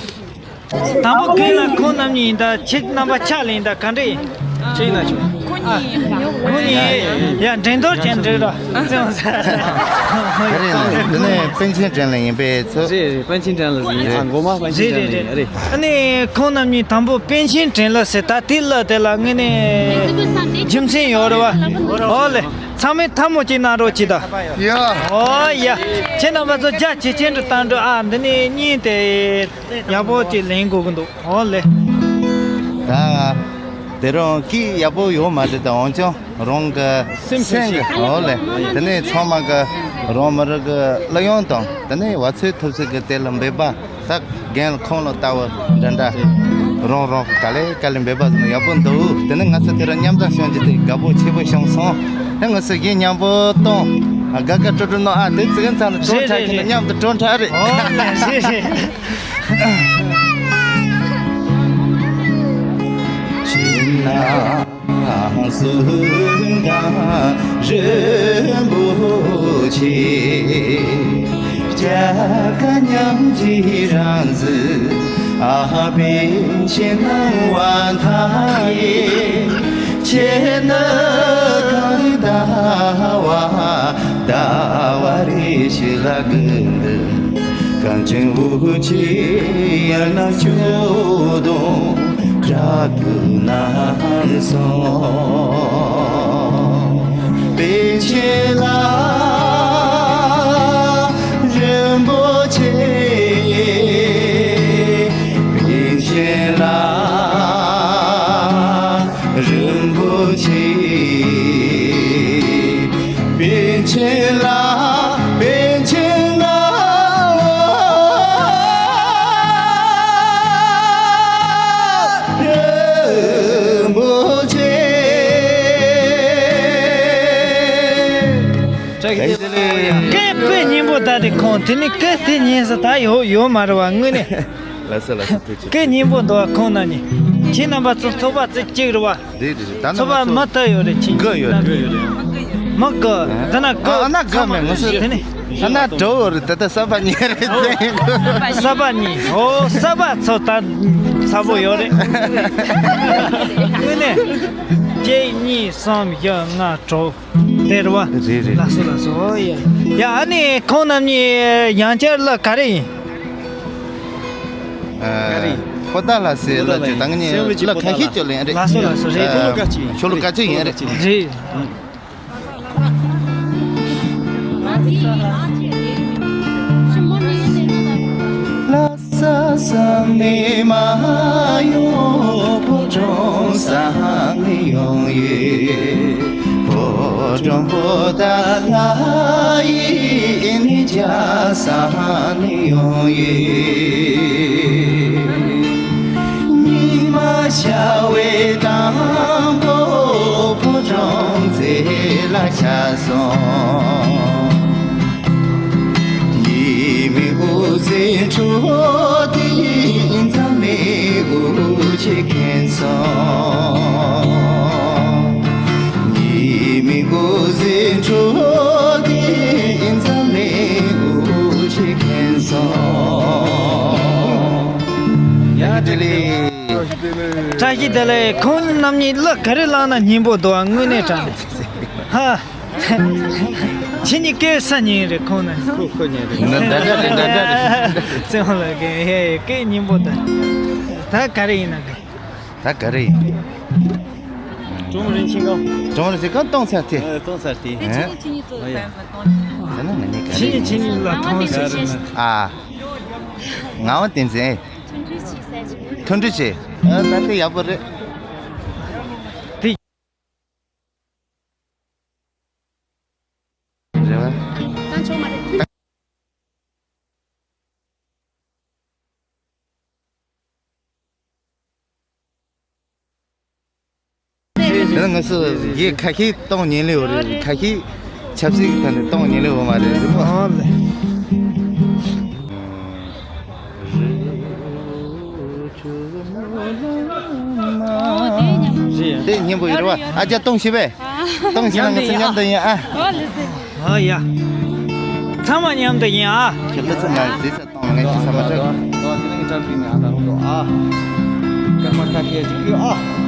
དང་པོ་ཁོང་ལ་ཁོང་རྣམ་གཉིས་ཡིན་ད། ཁྱེད་རྣམ་པ་ཆ་ལེན་ད་ག་འདྲ་ཡིན། ཅི་ཡིན་ན་ཆོག་ཁོང་གཉིས་ཡིན་པ། ཁོང་གཉིས་ཡ་འགྲན་བསྡུར་བྱས་འགྲིག་ར། ག་རེ་ཡིན་ན་འདི་ནས་པཎ་ཆེན་དྲན་ལ་ཡིན་པས་ཚོ། རེད་རེད། པཎ་ཆེན་དྲན་ལ་ཡིན། ཨ། མགོ་མ་པཎ་ཆེན་དྲན་ལ་ཡིན། རེད། ཨ་ནི་ཁོང་རྣམ་གཉིས་དང་པོ་པཎ་ཆེན་དྲན་ལ་ཟེར་ད་དེ་ལ་དེ་ལ་དངོས་གནས་རྒྱུ་མཚན་ཡོད་རེད་བ། ཨོ་ལེ། ཚང་མས་ཐལ་མོ་གཅིག་གནང་རོགས་གྱིས་ད། ཡ། ཨོ་ཡ། ཁྱེད་རྣམ་པ་ཚོ་རྒྱ་ཇེ་ཆེན་དུ་བཏང་འགྲོ་ཨ། འདི་ནས་གཉིས་དེ་ཡག་པོ་ཅིག་ལེན་དགོས་ཀྱི་འདུག་ཨོ་ལེ། ད་དེ་རང་སྐད་ཡག་པོ་ཡོད་མ་རེད་ད། འོན་ཀྱང་རང་གི་སེམས་སེམས་ཀྱི། ཨོ་ལེ། དེ་ནས་ཚང་མ་གི་རང་མི་རིགས་ཀྱི་གླུ་དབྱངས་དང་དེ་ནས་བ་ཚོད་ཐུབ་ཚོད་ཀྱི་དེ་ལ་འབད་པ། ད་རྒན་ཁོང་ལ་ལྟ་བུ་འདྲ་འདྲ། རང་རང་གི་ག་ལེ་ག་ལེ་འབད་པ་ཟིན་ན་ཡག་པོ་འདུག་དེ་ནས་ང་ཚོ་དེ་ར་མཉམ་དུ་བྱུང་རྒྱུ་དེ་དགའ་པོ་ཆེ་པོ་བྱུང་སོང་། ད་ང་ཚོ་གཞས་མཉམ་པོ་གཏོང་། དགའ་དགའ་སྤྲོ་སྤྲོ་གནང་ཨ། དེ་ཙི་གེ་ཚང་ལ་སྤྲོ་རེད་འཁྲབ་རེད་ཁྱེད་རེད། ནས་མཉམ་དུ་སྤྲོ་འཁྲབ་རེད། ཨོ་ལེ་རེད་རེད། ཕྱི་ནང་གསུམ་ཀ་རིན་པོ་ཆེ། སྐྱ་ཀ་མཉམ་གྱི་རང་བཞིན་ཨ། པཎ་ཆེན་སྣང་བ་མཐའ་ཡས། ཁྱེད་ནི་གང་ཟླ་བ་ཟླ་བ་རེ་ཞིག་ལ་ཀུན་ཏུ། གངས་ཅན་འོ་ཆེ་ཡར་ན་ཆུ་དང་བྲག་ཕུག་ནང་སོང་། པཎ་ཆེན་ལགས་རིན་པོ་ཆེ། པཎ་ཆེན་ལགས་རིན་པོ་ཆེ། པཎ་ཆེན་ལགས། པཎ་ཆེན་ལགས། རིན་པོ་ཆེ། སྐད་དཔེ་སྙན་པོ་ད་དེ་ཁོང་དེ་ནི་སྐད་དེ་སྙན་ས་ད་ཡོད་ཡོད་མ་རེད་བ་དངོས་གནས། ལགས་སོ་ལགས་སོ། ཐུགས་རྗེ་ཆེ། སྐད་སྙན་པོ་འདུག་བ། ཁོང་རྣམ་གཉིས། ཁྱེད་རྣམ་པ་ཚོ་ཚོགས་པ་ཚོ་གཅིག་རེད་བ། རེད་རེད་རེད། ད་ཚོགས་པ་མི་དག་ཡོད་རེད་ཁྱེད། དགུ་ཡོད་རེད། མི་དགུ། ད་ན་དགུ། ཨ་ན་དགུ་མེད་ངོ་སོ། དེ་ནི། ཨ་ན་དྲུག་ཡོད་རེད། ད་ལྟ་གསར་པ་གཉིས་རེད་དེ། གསར་པ་གཉིས། ཨོ་གསར་པ་ཚོ་ད་ཚ་པོ་ཡོད་རེད། དངོས་གནས། གཅིག་གཉིས་གསུམ་བཞི་ལྔ་དྲུག་དེ་རེད་བ། རེད་རེད། ལགས་སོ་ལགས་སོ། ཨོ་ཡ། ཡ་ཨ་ནི་ཁོང་རྣམ་གཉིས་ཡང་བསྐྱར་གླུ་ག་རེ་ཡིན། ཨ། པོ་ཏཱ་ལ་ཟེར་གླུ་ཅིག་ད་ངས་གླུ་ཁ་ཤས་ཅིག་ལེན་རེད། ལགས་སོ་ལགས་སོ། རེད། ཨ། ཆོ་ལོ་དཀར་ཆ་ཡིན་རེད། རེད། ལྷ་ས་བསམ་ནས་མ་ཡོང་། ཕོ་བྲང་བསམ་ནས་ཡོང་ཡོད། ཕོ་བྲང་པོ་ཏཱ་ལ་ཡིན། ནི་ཇ་བསམ་ནས་ཡོང་ཡོད། ཉི་མ་ཤར་བའི་དང་པོ་ཕོ་བྲང་རྩེ་ལ་ཆགས་སོང་། ཉི་མའི་འོད་ཟེར་འཕྲོས་ཏེ་འཛམ་གླིང་འོད་ཆེན་ཁེངས་སོང་། ཉི་མའི་འོད་ཟེར་འཕྲོས་ཏེ་ ཡིན། དེ་ལས་ཁོང་རྣམ་གཉིས་གླུ་ག་རེ་བླངས་ན་སྙན་པོ་འདུག་ཨ། དངོས་གནས་དྲང་། ཧ། ཁྱེད་གཉིས་སྐད་ས་ཉིན་རེད་ཁོང་ན། ཁོ་ཁོ་ཉིན་རེད། འདི་འདྲ་རེད། འདི་འདྲ་རེད། བཙན་དབང་ལགས་ཀྱི་ཧེ་སྐད་སྙན་པོ་དང་། ད་ག་རེ་ཡིན་ན་གི། ད་ག་རེ་ཡིན། ཀྲུང་རིན་ཆེན་གང་། ཀྲུང་རིན་ཆེན་གང་སྟོང་ཚར་དེ། ཨ། སྟོང་ཚར་དེ། ཨ། ཁྱེད་གཉིས་ཁྱེད་གཉིས་ཚོ་ཨ་ཡ། བལ་བ་གཏོང་། དེ་ན་ང་གཉིས་ག་རེ་ཡིན། ཁྱེད་གཉིས་ལ་མཐོང་ཟེར་ན། ཨ། ངག་དབང་བསྟན་འཛིན། མཐུན་སྒྲིལ་བྱེད་ཟེར་གྱི། མཐུན་སྒྲིལ་བྱེད། ཨ། ད་དེ་ཡག་པོ་རེད། དེ། རེད་བ། ད་ཆོག་མ་རེད། དེ་ང་ཚོ་ཡི་ཁ་ཤས་གཏོང་ཉན་ལེ་བ་རེད། ཁ་ཤས་ཆབ་སྲིད་ཀྱི་ཐོག་ནས་གཏོང་ཉན་ལེ་བ་མ་རེད། རེད་པ། ཨོ་ལེ། ཨོ་དེ་སྙན་པོ། དེ་སྙན་པོ་ཡོད་རེད་བ། ཨ་ཅག་གཏོང་ཤེས་པས། གཏོང་ཤེས་ན་ང་ཚོ་མཉམ་དུ་ཡིན་ཨ། ཨོ་ལེ་ཟེར། ཨོ་ཡ། ཚང་མ་མཉམ་དུ་ཡིན་ཨ། ཁྱེད་ལ་ཚང་མ་ཟས་ཚ་བཏང་ངས་ཤི་ས་མ་ཆག་ཨ། ཨ། ཨ། ཨ། ཨ། ཨ། ཨ།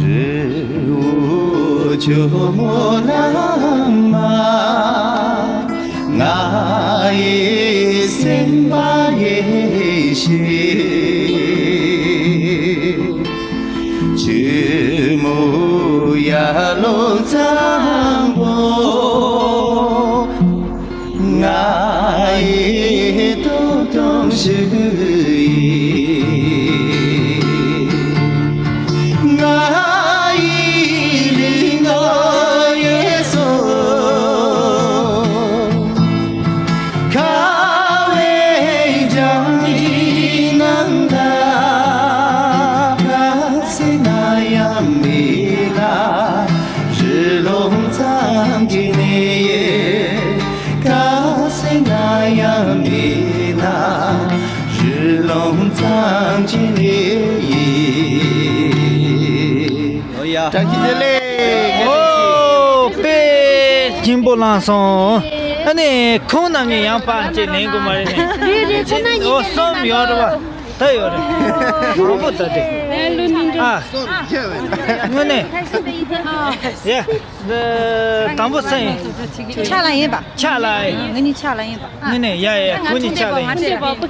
རི་བོ་ཇོ་མོ་གླང་མ་ང་ཡི་སེམས་པ་ཡེ་ཤེས། ཆུ་མོ་ཡར་ལོངས་གཙང་པོ། ང་ཡི་སྟོབས་དང་ཤུགས་ཡིན། ང་ཡི་ལུས་ངག་ཡིད་གསུམ། ཁ་བའི་ལྗང་རིགས་རྣམ་དག་ག་ཚོད་ན་ཡང་མི་ལ་རི་ལུང་ཙམ་གྱི་གནས་ཡས། ག་ཚོད་ན་ཡང་མི་ལ་རི་ལུང་ཙམ་གྱི་གནས་ཡས། ཨོ་ཡ། བཀྲ་ཤིས་བདེ་ལེགས། ཨོ་དཔེ་སྙན་པོ་བླངས་སོང་། ཨ་ནི་ཁོང་རྣམ་གཉིས་ཡང་པར་ཅིག་ལེན་དགོས་མ་རེད་ནི། རེད་རེད། ཁོ་ན་ཨོ་གཉིས་གསུམ་ཡོད་རེད་བ། ད་ཡོད་རེད། མང་པོ་ད་དེ། ཨ། དངོས་གནས། ཡ། དང་པོ་སུ་ཡིན། ཕྱག་ལ་ཡིན་པ། ཕྱག་ལ་ཡིན། ང་གཉིས་ཕྱག་ལ་ཡིན་པ། ཨ། ངས་ནི་ཡ་ཡ་ཁོ་གཉིས་ཕྱག་ལ་ཡིན།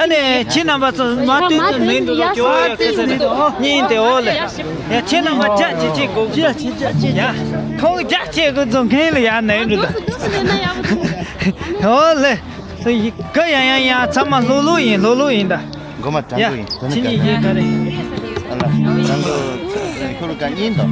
ཨ་ནི་ཁྱེད་རྣམ་པ་ཚོ་མ་ལྟོས་ཚོ་ནས་འདུག་ལ་སྐྱོ་བོ་ཡ་སྐད་ཆ་ནི་གཉིས་དེ་འོ་ལེ། ཡ་ཁྱེད་རྣམ་པ་རྒྱ་ཆེ་ཆེ་གོ་ཡ། ཁོང་རྒྱ་ཆེ་གོ་ཚོ་མཁན་ལ་ཡ་ནས་འདུག་ད། འོ་ལེ། ག་ཡ་ཡ་ཡ་ཚང་མ་ལྷོད་ལྷོད་ཡིན། ལྷོད་ལྷོད་ཡིན་ད། མགོ་མ་དྲང་པོ་ཡིན། དེ་ནི་ཁྱེད་ག་གཉིས་ཡིན་ག་རེ་ཡིན། ཨ་ལ། དྲང་པོ་ཁྱོད་ལ་ག་གཉིས་འདུག་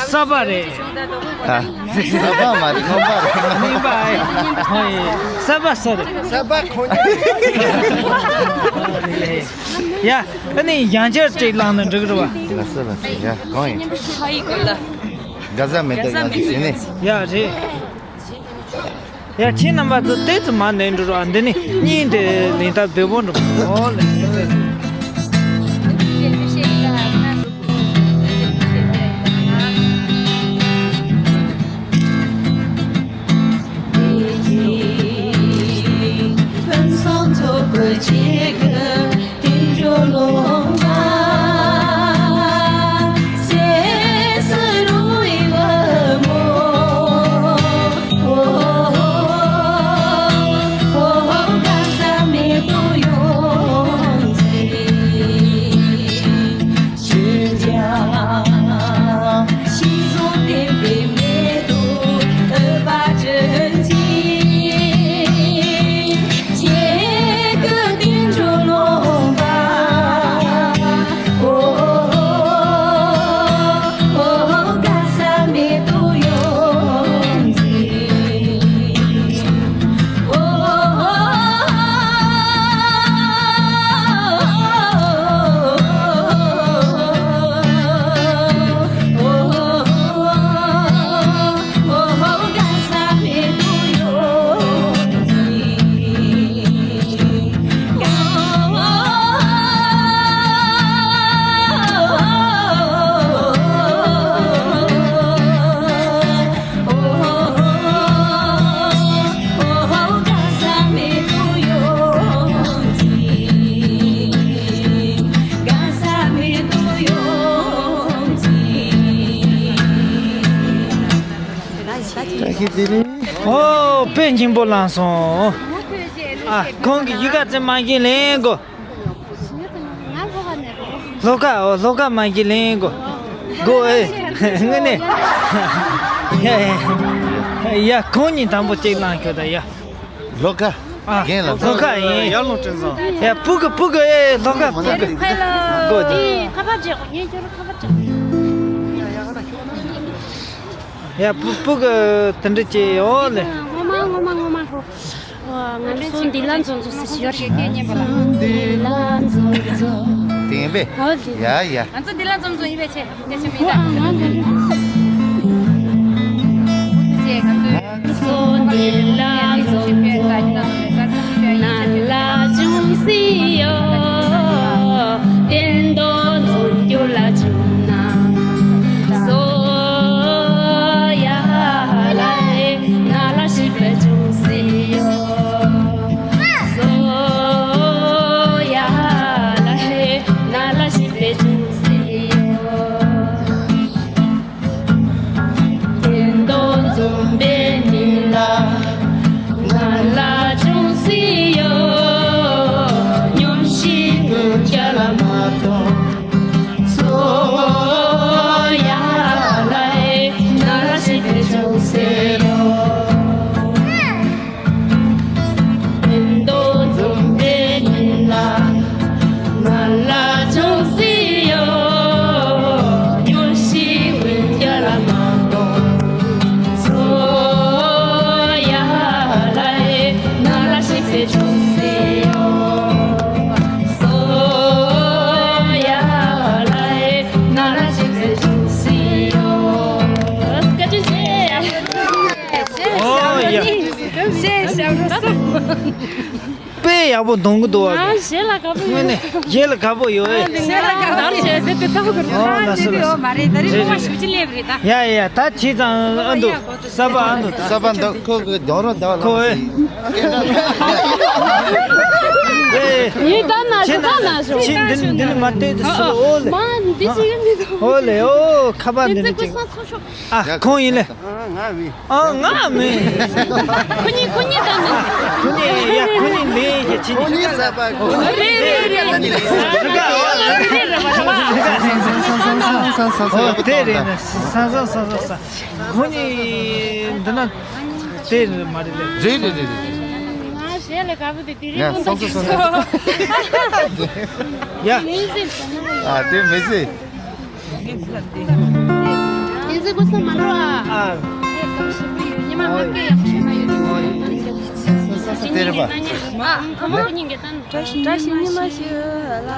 གསར་པ་རེད། ཨ། གསར་པ་མ་རེད། རྔོན་པ་རེད། རྔོན་པ་ཨེ། ཧོ་ཡེ། གསར་པ་སུ་རེད། གསར་པ་ཁོང་ཡ། ཨ་ནི་ཡང་བསྐྱར་ཅིག་བླངས་ན་འགྲིག་རེད་བ། ལགས་སོ་ལགས་སོ། ཡ་གང་ཡིན། ག་ས་མེད་དུ་ཡང་ཅིག་ཟེར་ནས། ཡ་རེད། ཡ་ཁྱེད་རྣམ་པ་ཚོ་ཏོག་ཙམ་མར་ནས་འགྲོ་རོགས། འདི་ནི་གཉིས་དེ་ལེན་ཐབས་བདེ་པོ་འགྲོ་མོ་ལེ། ཨོ། དཔེ་སྙིང་པོ་བླངས་སོང་། ཨ། ཁོང་གིས་གཞིས་ཀ་རྩེ་རྨ་ཆེན་ལེན་དགོས། ལྷོ་ཁ། ཨོ། ལྷོ་ཁ་རྨ་ཆེན་ལེན་དགོས། དགོས་ཨེ། དངོས་གནས། ཡ་ཡ་ཡ། ཁོང་གཉིས་དང་པོ་གཅིག་བླངས་ཁྱོད་ད་ཡ། ལྷོ་ཁ། ཨ། རྒན་ལ། ལྷོ་ཁ་ཡིན། ཡར་ལུང་བསྟན་སོང་། ཡ་སྤུ་གུ་སྤུ་གུ་ཨེ། ལྷོ་ཁ་སྤུ་གུ། དགོས་ད། ཁ་པར་བརྗེ་གོ། ངས་ཁྱོད་ལ་ཁ་པར་བརྗེ། ཡ་སྤུ་སྤུ་གུ་དེ་འདྲ་བྱས་ཡོད་ལེ། ངོ་མ་ངོ་མ་ངོ་མ་ཧོ། ང་ཚོ་འདི་ལ་འཛོམས་ཚོ་ཟེར་ཡོད་རེད། འདི་ལ་འཛོམས་ཚོ། དེ་ཡིན་པས། ཨོ་དེ། ཡ་ཡ། ང་ཚོ་འདི་ལ་འཛོམས་ཚོ་ཡིན་པས་ཆེ། དེ་ཤི་མི་ད། ང་ཚོ་འདི་ལ་འཛོམས་ཚོ། ནང་ལ་འབྱུང་སྲིད་ཡོད། བསྟན་རྡོ་འཛོམས་རྒྱུ་ལ་བྱུང་ན། སོ་ཡ་ལ་ཧེ། ནང་ལ་ཤི་བའི་འབྱུང་སྲིད་ཡོད། སོ་ཡ་ལ་ཧེ། ནང་ལ་ཤི་བའི་འབྱུང་སྲིད་ཡོད། བསྟན་རྡོ་འཛོམས་པའི་མི་ལ་ང་ལ་ཅུང་ཟད་ཡོད། སྙུང་གཞི་ཀུན་རྒྱ་ལ་མ་གཏོང་། སོ་ཡ་ལ་ཨེ། ང་ལ་ཤི་བའི་ཅུང་ཟད་ཡོད། བསྟན་རྡོ་འཛོམས་པའི་མི་ལ་ང་ལ་ཅུང་ཟད་ཡོད། སྙུང་གཞི་ཀུན་རྒྱ་ལ་མ་གཏོང་། སོ་ཡ་ལ་ཨེ། ང་ལ་ཤི་བའི་ཅུང་ཟད་ཡོད། སོ་ཡ་ལ་ཨེ། ང་ལ་ཤི་བའི་ཅུང་ཟད་ཡོད། བཀའ་དྲིན་ཆེ། ཨོ་ཡ། དཔེ་ཡག་པོ་གཏོང་གི་འདུག་བ། ཨ། གཞས་ལ་དགའ་པོ་ཡོད། དངོས་གནས་གཞས་ལ་དགའ་པོ་ཡོད་ཨེ། གཞས་ལ་དགའ་པོ་ཡོད་ཟེར་དུས་ལྟ་བུ་གི། ཨོ་ལགས་སོ་ལགས་སོ། མ་རེད། ད་རིང་ངོ་མ་ཞུ་ཅི་སླེབས་རེད་ད། ཡ་ཡ་ཡ། ད་བྱས་ཙང་ཨ་འདུག་གསར་པ་ཨ་འདུག་ད་གསར་པ་འདུག་ཁོ་གི་རྒྱང་རོ་འདྲ་བ་ཁོ་ལ་ཨེ། ཡིན་ད་ན་ཞུ་ད་ན་ཞུ། ཁྱེད་འདི་འདི་ནི་མ་བལྟས་དུ་སུ་ཨོ་ལེ། མ་འདི་ཞིག་ཡིན་འདི་དུ། ཨོ་ལེ་ཨོ། ཁ་པར་འདི་ནི་ཅིག་ཨ། ཁོང་ཡིན་ལེ། ཨ། ང་མིན། ཁོ་གཉིས་ཁོ་གཉིས་ད་མིན། ཁོ་གཉིས་ཡ་ཁོ་གཉིས་མིན་ཞེས་ཁྱེད་གཉིས། ཁོ་གཉིས་གསར་པ་ཁོ་གཉིས། རེད་རེད་རེད་རེད། ཨོ་དེ་རེད་ན། ས་ས་ས་ས་ས། ཁོ་གཉིས་འདི་ན་དེ་རེད་མ་རེད་ལེ། རེད་རེད་རེད་རེད། ང་གཞས་ལ་དགའ་པོ་དེ་དེ་རིང་ཡ་ཁོང་ས་ས་ས་ས། ཡ། མི་ཟེར་ན། ཨ་དེ་མི་ཟེར། བསྟན་ ཟེར་དགོས་ས་མ་འགྲོ་ཨ། ཨ། ཨེ་སྐབས་ཤིག་པུ་ཡོད། ཉི་མ་ང་སྐད་ཡག་པོ་ཤེས་ན་ཡོད། ཨོ་ཡེ། ས་ས་དེ་རེད་པ། ཨ་ཨ་མ་ཉིན་གྱི་ད་བཀྲ་ཤིས་ཉི་མ་ཞུ་ལ་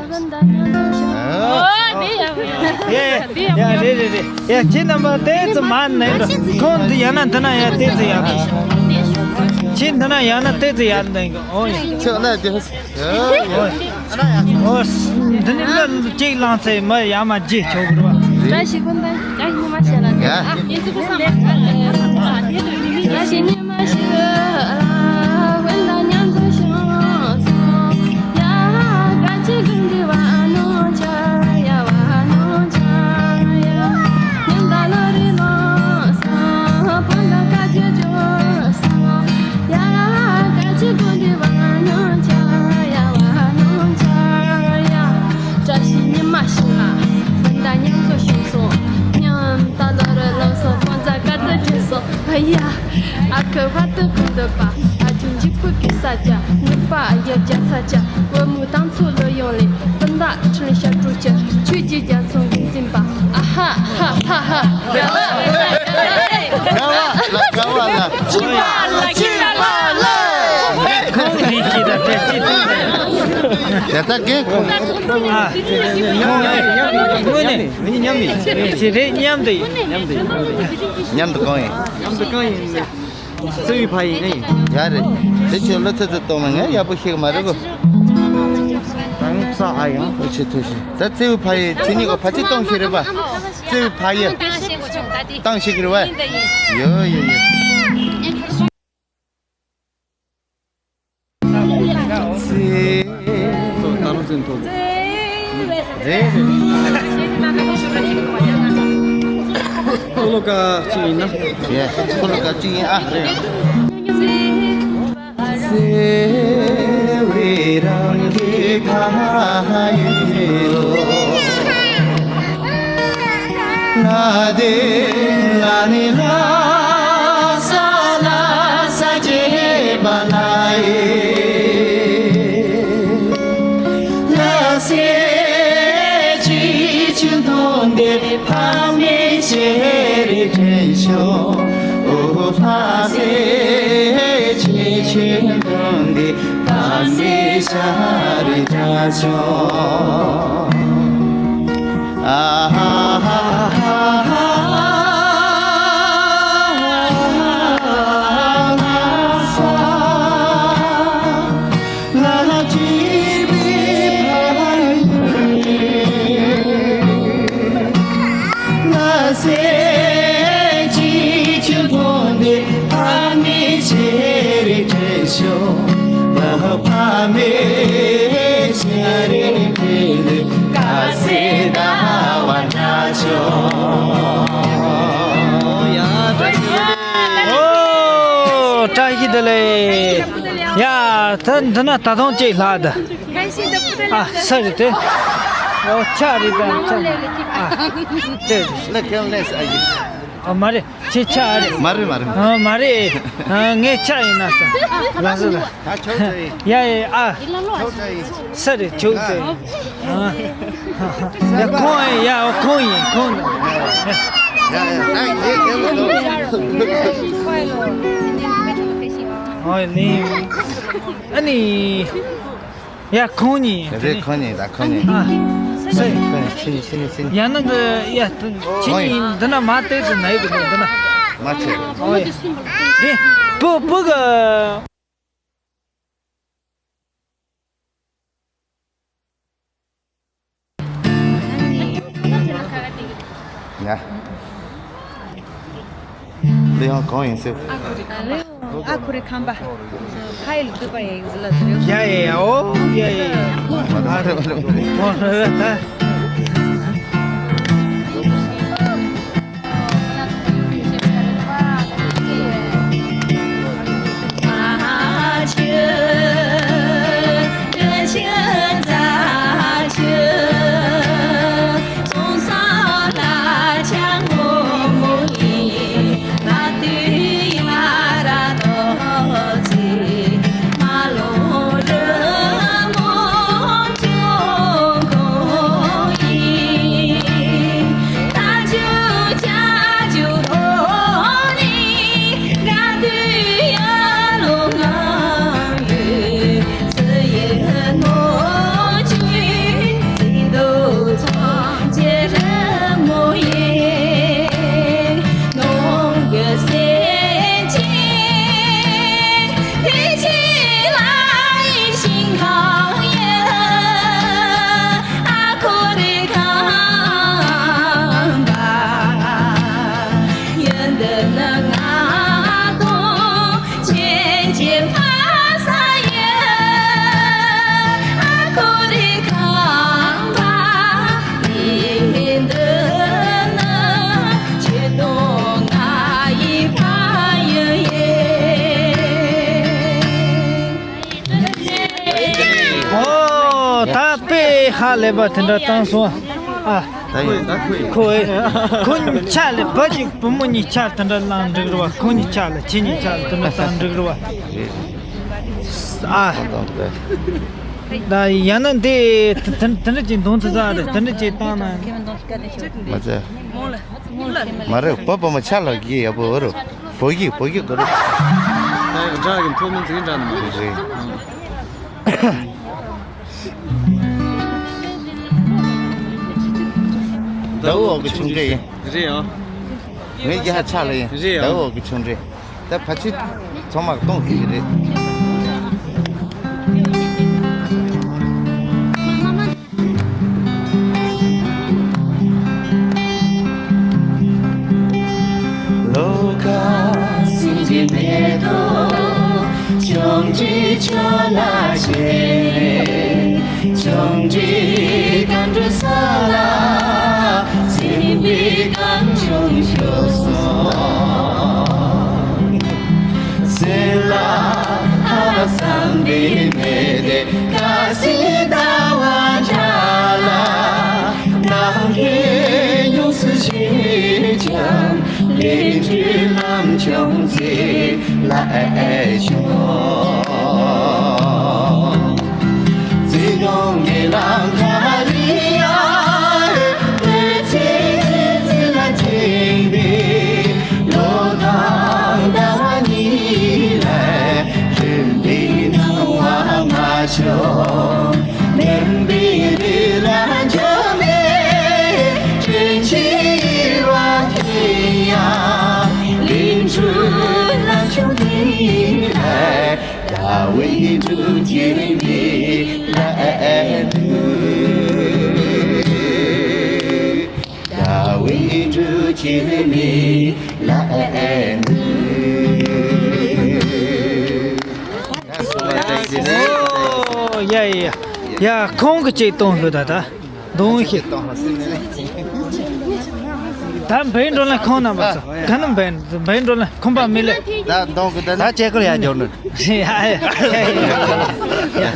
བུན་ད་མཉམ་དུ་ཞུ། ཨོ་དེ་ཡག་པོ་ཡོད། ཡེ་ཡེ་ཡ་རེད་རེད་རེད། ཡ་ཁྱེད་རྣམ་པ་ཏོག་ཙམ་མར་ནས་འགྲོ། ཁོང་འདི་ཡར་ན་འདི་ན་ཡ་ཏོག་ཙམ་ཡར་འགྲོ། ཁྱེད་འདི་ན་ཡར་ན་ཏོག་ཙམ་ཡར་འདོན་གི། ཨོ་ཡེ། ཁྱོད་ན་དེ། ཨོ། འདི་ནི་ལ་གཅིག་ལངས་ཚེ་མི་ཡར་མར་རྗེས་ཆོག་གི་རེད་པ། བཀྲ་ཤིས་བུན་ད་བཀྲ་ཤིས་ཉི་མ་ཞུ་ལ། ཡ། ཨ་ཡིན་ཙི་ཁོ་ས་མ་བཀྲ་ཤིས་ཉི་མ་ཞུ་ལ་བུན་ད་མཉམ་དུ་ཞུ་སོང་། ཡ་ག་ཅི་ཀུན་འདི་བ་ནོ་ཆ་ཡ་བ་ནོ་ཆ་ཡ། ཉམ་ད་ལོ་རི་ལོ་སོང་བུན་ད་ཀ་ཅི་ཇོ་སོང་། ཡ་ག་ཅི་ཀུན་འདི་བ་ནོ་ཆ་ཡ་བ་ནོ་ཆ་ཡ། བཀྲ་ཤིས་ཉི་མ་ཞིག་ལ་བུན་ད་མཉམ་དུ་བྱུང་སོང་། ཉམ་ད་ལོ་རི་ལོ་སོང་བུན་ད་ཀ་ཏི་ཇོ་སོང་། ཨ་ཡ། ཨ་ཁུ་བ་ཏི་ཁུ་འདི་པ་ཨ་ཅུང་ཇི་པུ་གི་ས་ཅ་ནུ་པ་ཨ་ཡ་ཇ་ས་ཅ་བུ་མུ་དང་ཚུ་ལོ་ཡོང་ལེ། སྤུན་ཟླ་ཁྲིན་ཤ་ཀྲུ་ཅི་ཆོས་ཀྱི་རྒྱ་མཚོ་འགན་འཛིན་པ། ཨ་ཧ་ཧ་ཧ་ཧ། ག་བ་ལ་ག་བ་ལ། ཅི་པ་ལ་ཅི་པ་ལ། ཁོང་ནི་ཅི་ད་དེ་ཅི་ད། ཡ་ད་གེ་ཁོང་། ཨ། ཁོང་ནི་དངོས་གནས་མི་གཉིས་མཉམ་མི་ཅི་རེད། མཉམ་དུ་ཡིན། མཉམ་དུ་ཡིན། མཉམ་དུ་གང་ཡིན། མཉམ་དུ་གང་ཡིན། གསོ་བའི་ཕ་ཡིན་ཨེ་ཡིན། ཡ་རེད། དེ་ཁྱོད་ལོ་ཚོད་ཚོད་གཏོང་ན་ངས་ཡག་པོ་ཤེས་གི་མ་རེད་གོ། རང་ས་ཨ་ཡང་ཨོ་ཆེ་ཐུ་ཤི། ད་གསོ་བའི་ཕ་ཡིན་ཁྱེད་གཉིས་ཀ་ཕ་ཚིག་གཏོང་ཤེས་རེད་པ། གསོ་བའི་ཕ་ཡིན། གཏོང་ཤེས་གི་རེད་པ། ཡོ་ཡོ་ཡོ། ཁོ་ལོ་ཀ་གཅིག་ཡིན་ན། ཡེ། ཁོ་ལོ་ཀ་གཅིག་ཡིན་ཨ། ཨོ། བཀྲ་ཤིས་བདེ་ལེགས། ཡ། ད་འདི་ན་ད་དུང་ཅིག་ལྷག་ད། ཨ། ས་རེད་དེ། ཨོ། ཆ་རེད་ད་ཆ། ཨ། ཅེ། ལ་ཁེམ་ལེས་ཨ་ཡི། ཨ། མ་རེད། ཁྱེད་ཆ་རེད། མ་རེད་མ་རེད། ཨ། མ་རེད། ཨ། ངས་ཆ་ཡིན་ན་ས། ལགས་སོ་ལགས། ད་ཆོག་ཚོད་ཡིན། ཡ་ཡ། ཨ། ཆོག་ཚོད་ཡིན། ས་རེད་ཆོག་ཚོད་ཡིན། ཨ། ཡ་ཁོང་ཡིན། ཡ་ཁོང་ཡིན་ཁོང་། ཡ་ཡ། ད་ཡིན་ཁེམ་ལོ། ཨོ་ལེ། ཨ་ནི། ཡ་ཁོང་གཉིས། རེད། ཁོང་གཉིས་ད་ཁོང་གཉིས། ཨ། ས། ཁོང་གཉིས་ཕྱི་ནས་ཕྱི་ནས་ཕྱི་ནས། ཡང་ན་འདི་ཡ་ཁྱེད་གཉིས་འདི་ན་མ་བལྟས་ཚེ་ན་ཡོད་གི་འདུག་འདི་ན། མ་ཆེ། ཨོ་ཡ། འདི་བུ་བུ་གི། ཡ། འདི་ཡང་གང་ཡིན་ཟེར། ཨ་ཁུ་རི་ཁམས་པ། ཁ་ཡིལ་དུ་པ་ཡིན་ཟེར་ལ་ཟེར། ཡ་ཡ་ཡ། ཨོ་ཡ་ཡ། ཨ་རེ་ཨ་རེ། ཁ་ལས་པ་དེ་འདྲ་བཏང་སོང་། ཨ། ད་ཡིན། ཁོ་ཨེ། ཁོ་གཉིས་ཆ་ལས་བུ་གཅིག་བུ་མོ་གཉིས་ཆ་དེ་འདྲ་བླངས་འགྲིག་རེད་བ། ཁོ་གཉིས་ཆ་ལ་ཁྱེད་གཉིས་ཆ་ལ་དེ་འདྲ་བཏང་འགྲིག་རེད་བ། ཨ། ད་ཡང་ན་འདི་དེ་དེ་འདྲ་ཅིག་འདོན་ཐུབ་ས་རེད། དེ་འདྲ་ཅིག་བཏང་ན། མ་ཚད། མ་རེད། བུ་བུ་མོ་ཆ་ལ་གི་ཡག་པོ་རེད། བོད་ཀྱི་བོད་ཀྱི་གོ་རེད། ད་ཡག་འདྲ་གི་མཐོ་དམན་ཟིག་འདྲ་ནི་མ་རེད། རེད། ཟླ་བ་འོག་གི་ཆུང་འདྲེ་ཡིན། རེད་ཡ། ངའི་རྒྱ་ཆ་ལ་ཡིན། རེད་ཡ། ཟླ་བ་འོག་གི་ཆུང་འདྲེ། ད་ཕ་ཆུ་ཚང་མ་གཏོང་ཤེས་ཀྱི་རེད། ལོ་ཀ་སྲིན་གྱི་མེ་ཏོག་ཆུང་འདྲིས་ཆུ་ལ་ཆེ། ཆུང་འདྲིས་གང་འདྲ་ས་ལ་སྲིན་པོའི་གང་བྱུང་ཤོག་སོང་། སྲིན་ལ་ཐ་ན་བསམ་པའི་མེ་དེ་ཀ་སི་ཟླ་བ་འདྲ་ལ། ནམ་མཁའི་ཡོངས་སུ་ཞིག་ཀྱང་ལས་འབྲས་ལམ་བྱུང་ཚེ་ལ་ཨེ་ཤོག། ཚེ་གང་གི་ལམ་ཁ་རི་ཡ་ལུས་ཚེ་ཚེ་ལ་འཛིན་པའི་ལོ་དང་ཟླ་བ་གཉིས་ལས་རིམ་པའི་སྣང་བ་མ་ཤོང་། མུན་པའི་རི་ལ་འཇོམས་པའི་དྲིན་ཆེན་བ་དེ་ཡང་ལས་འབྲས་ལམ་བྱུང་དེ་ལས། ཟླ་བའི་འབྲུ་གཅིག་མི་ལ་ཨེ་ལུས། ཟླ་བའི་འབྲུ་གཅིག་མི་ལ་ཨེ་ལུས། ཨོ་ཡ་ཡ་ཡ། ཡ་ཁོང་གི་ཅིག་གཏོང་ལོ་ད་ད། གདོང་ཤིག་ད་འབའ་འགྲོ་ལ་ཁོང་རྣམ་པ་ཚོ་ག་ནི་འབའ་འབའ་འགྲོ་ལ་ཁོང་པ་མི་ལེ། ད་གདོང་གི་ད་ད་ཅེ་ཀོ་ཡ་འཇོག་ནི། ཡ་ཡ་ཡ།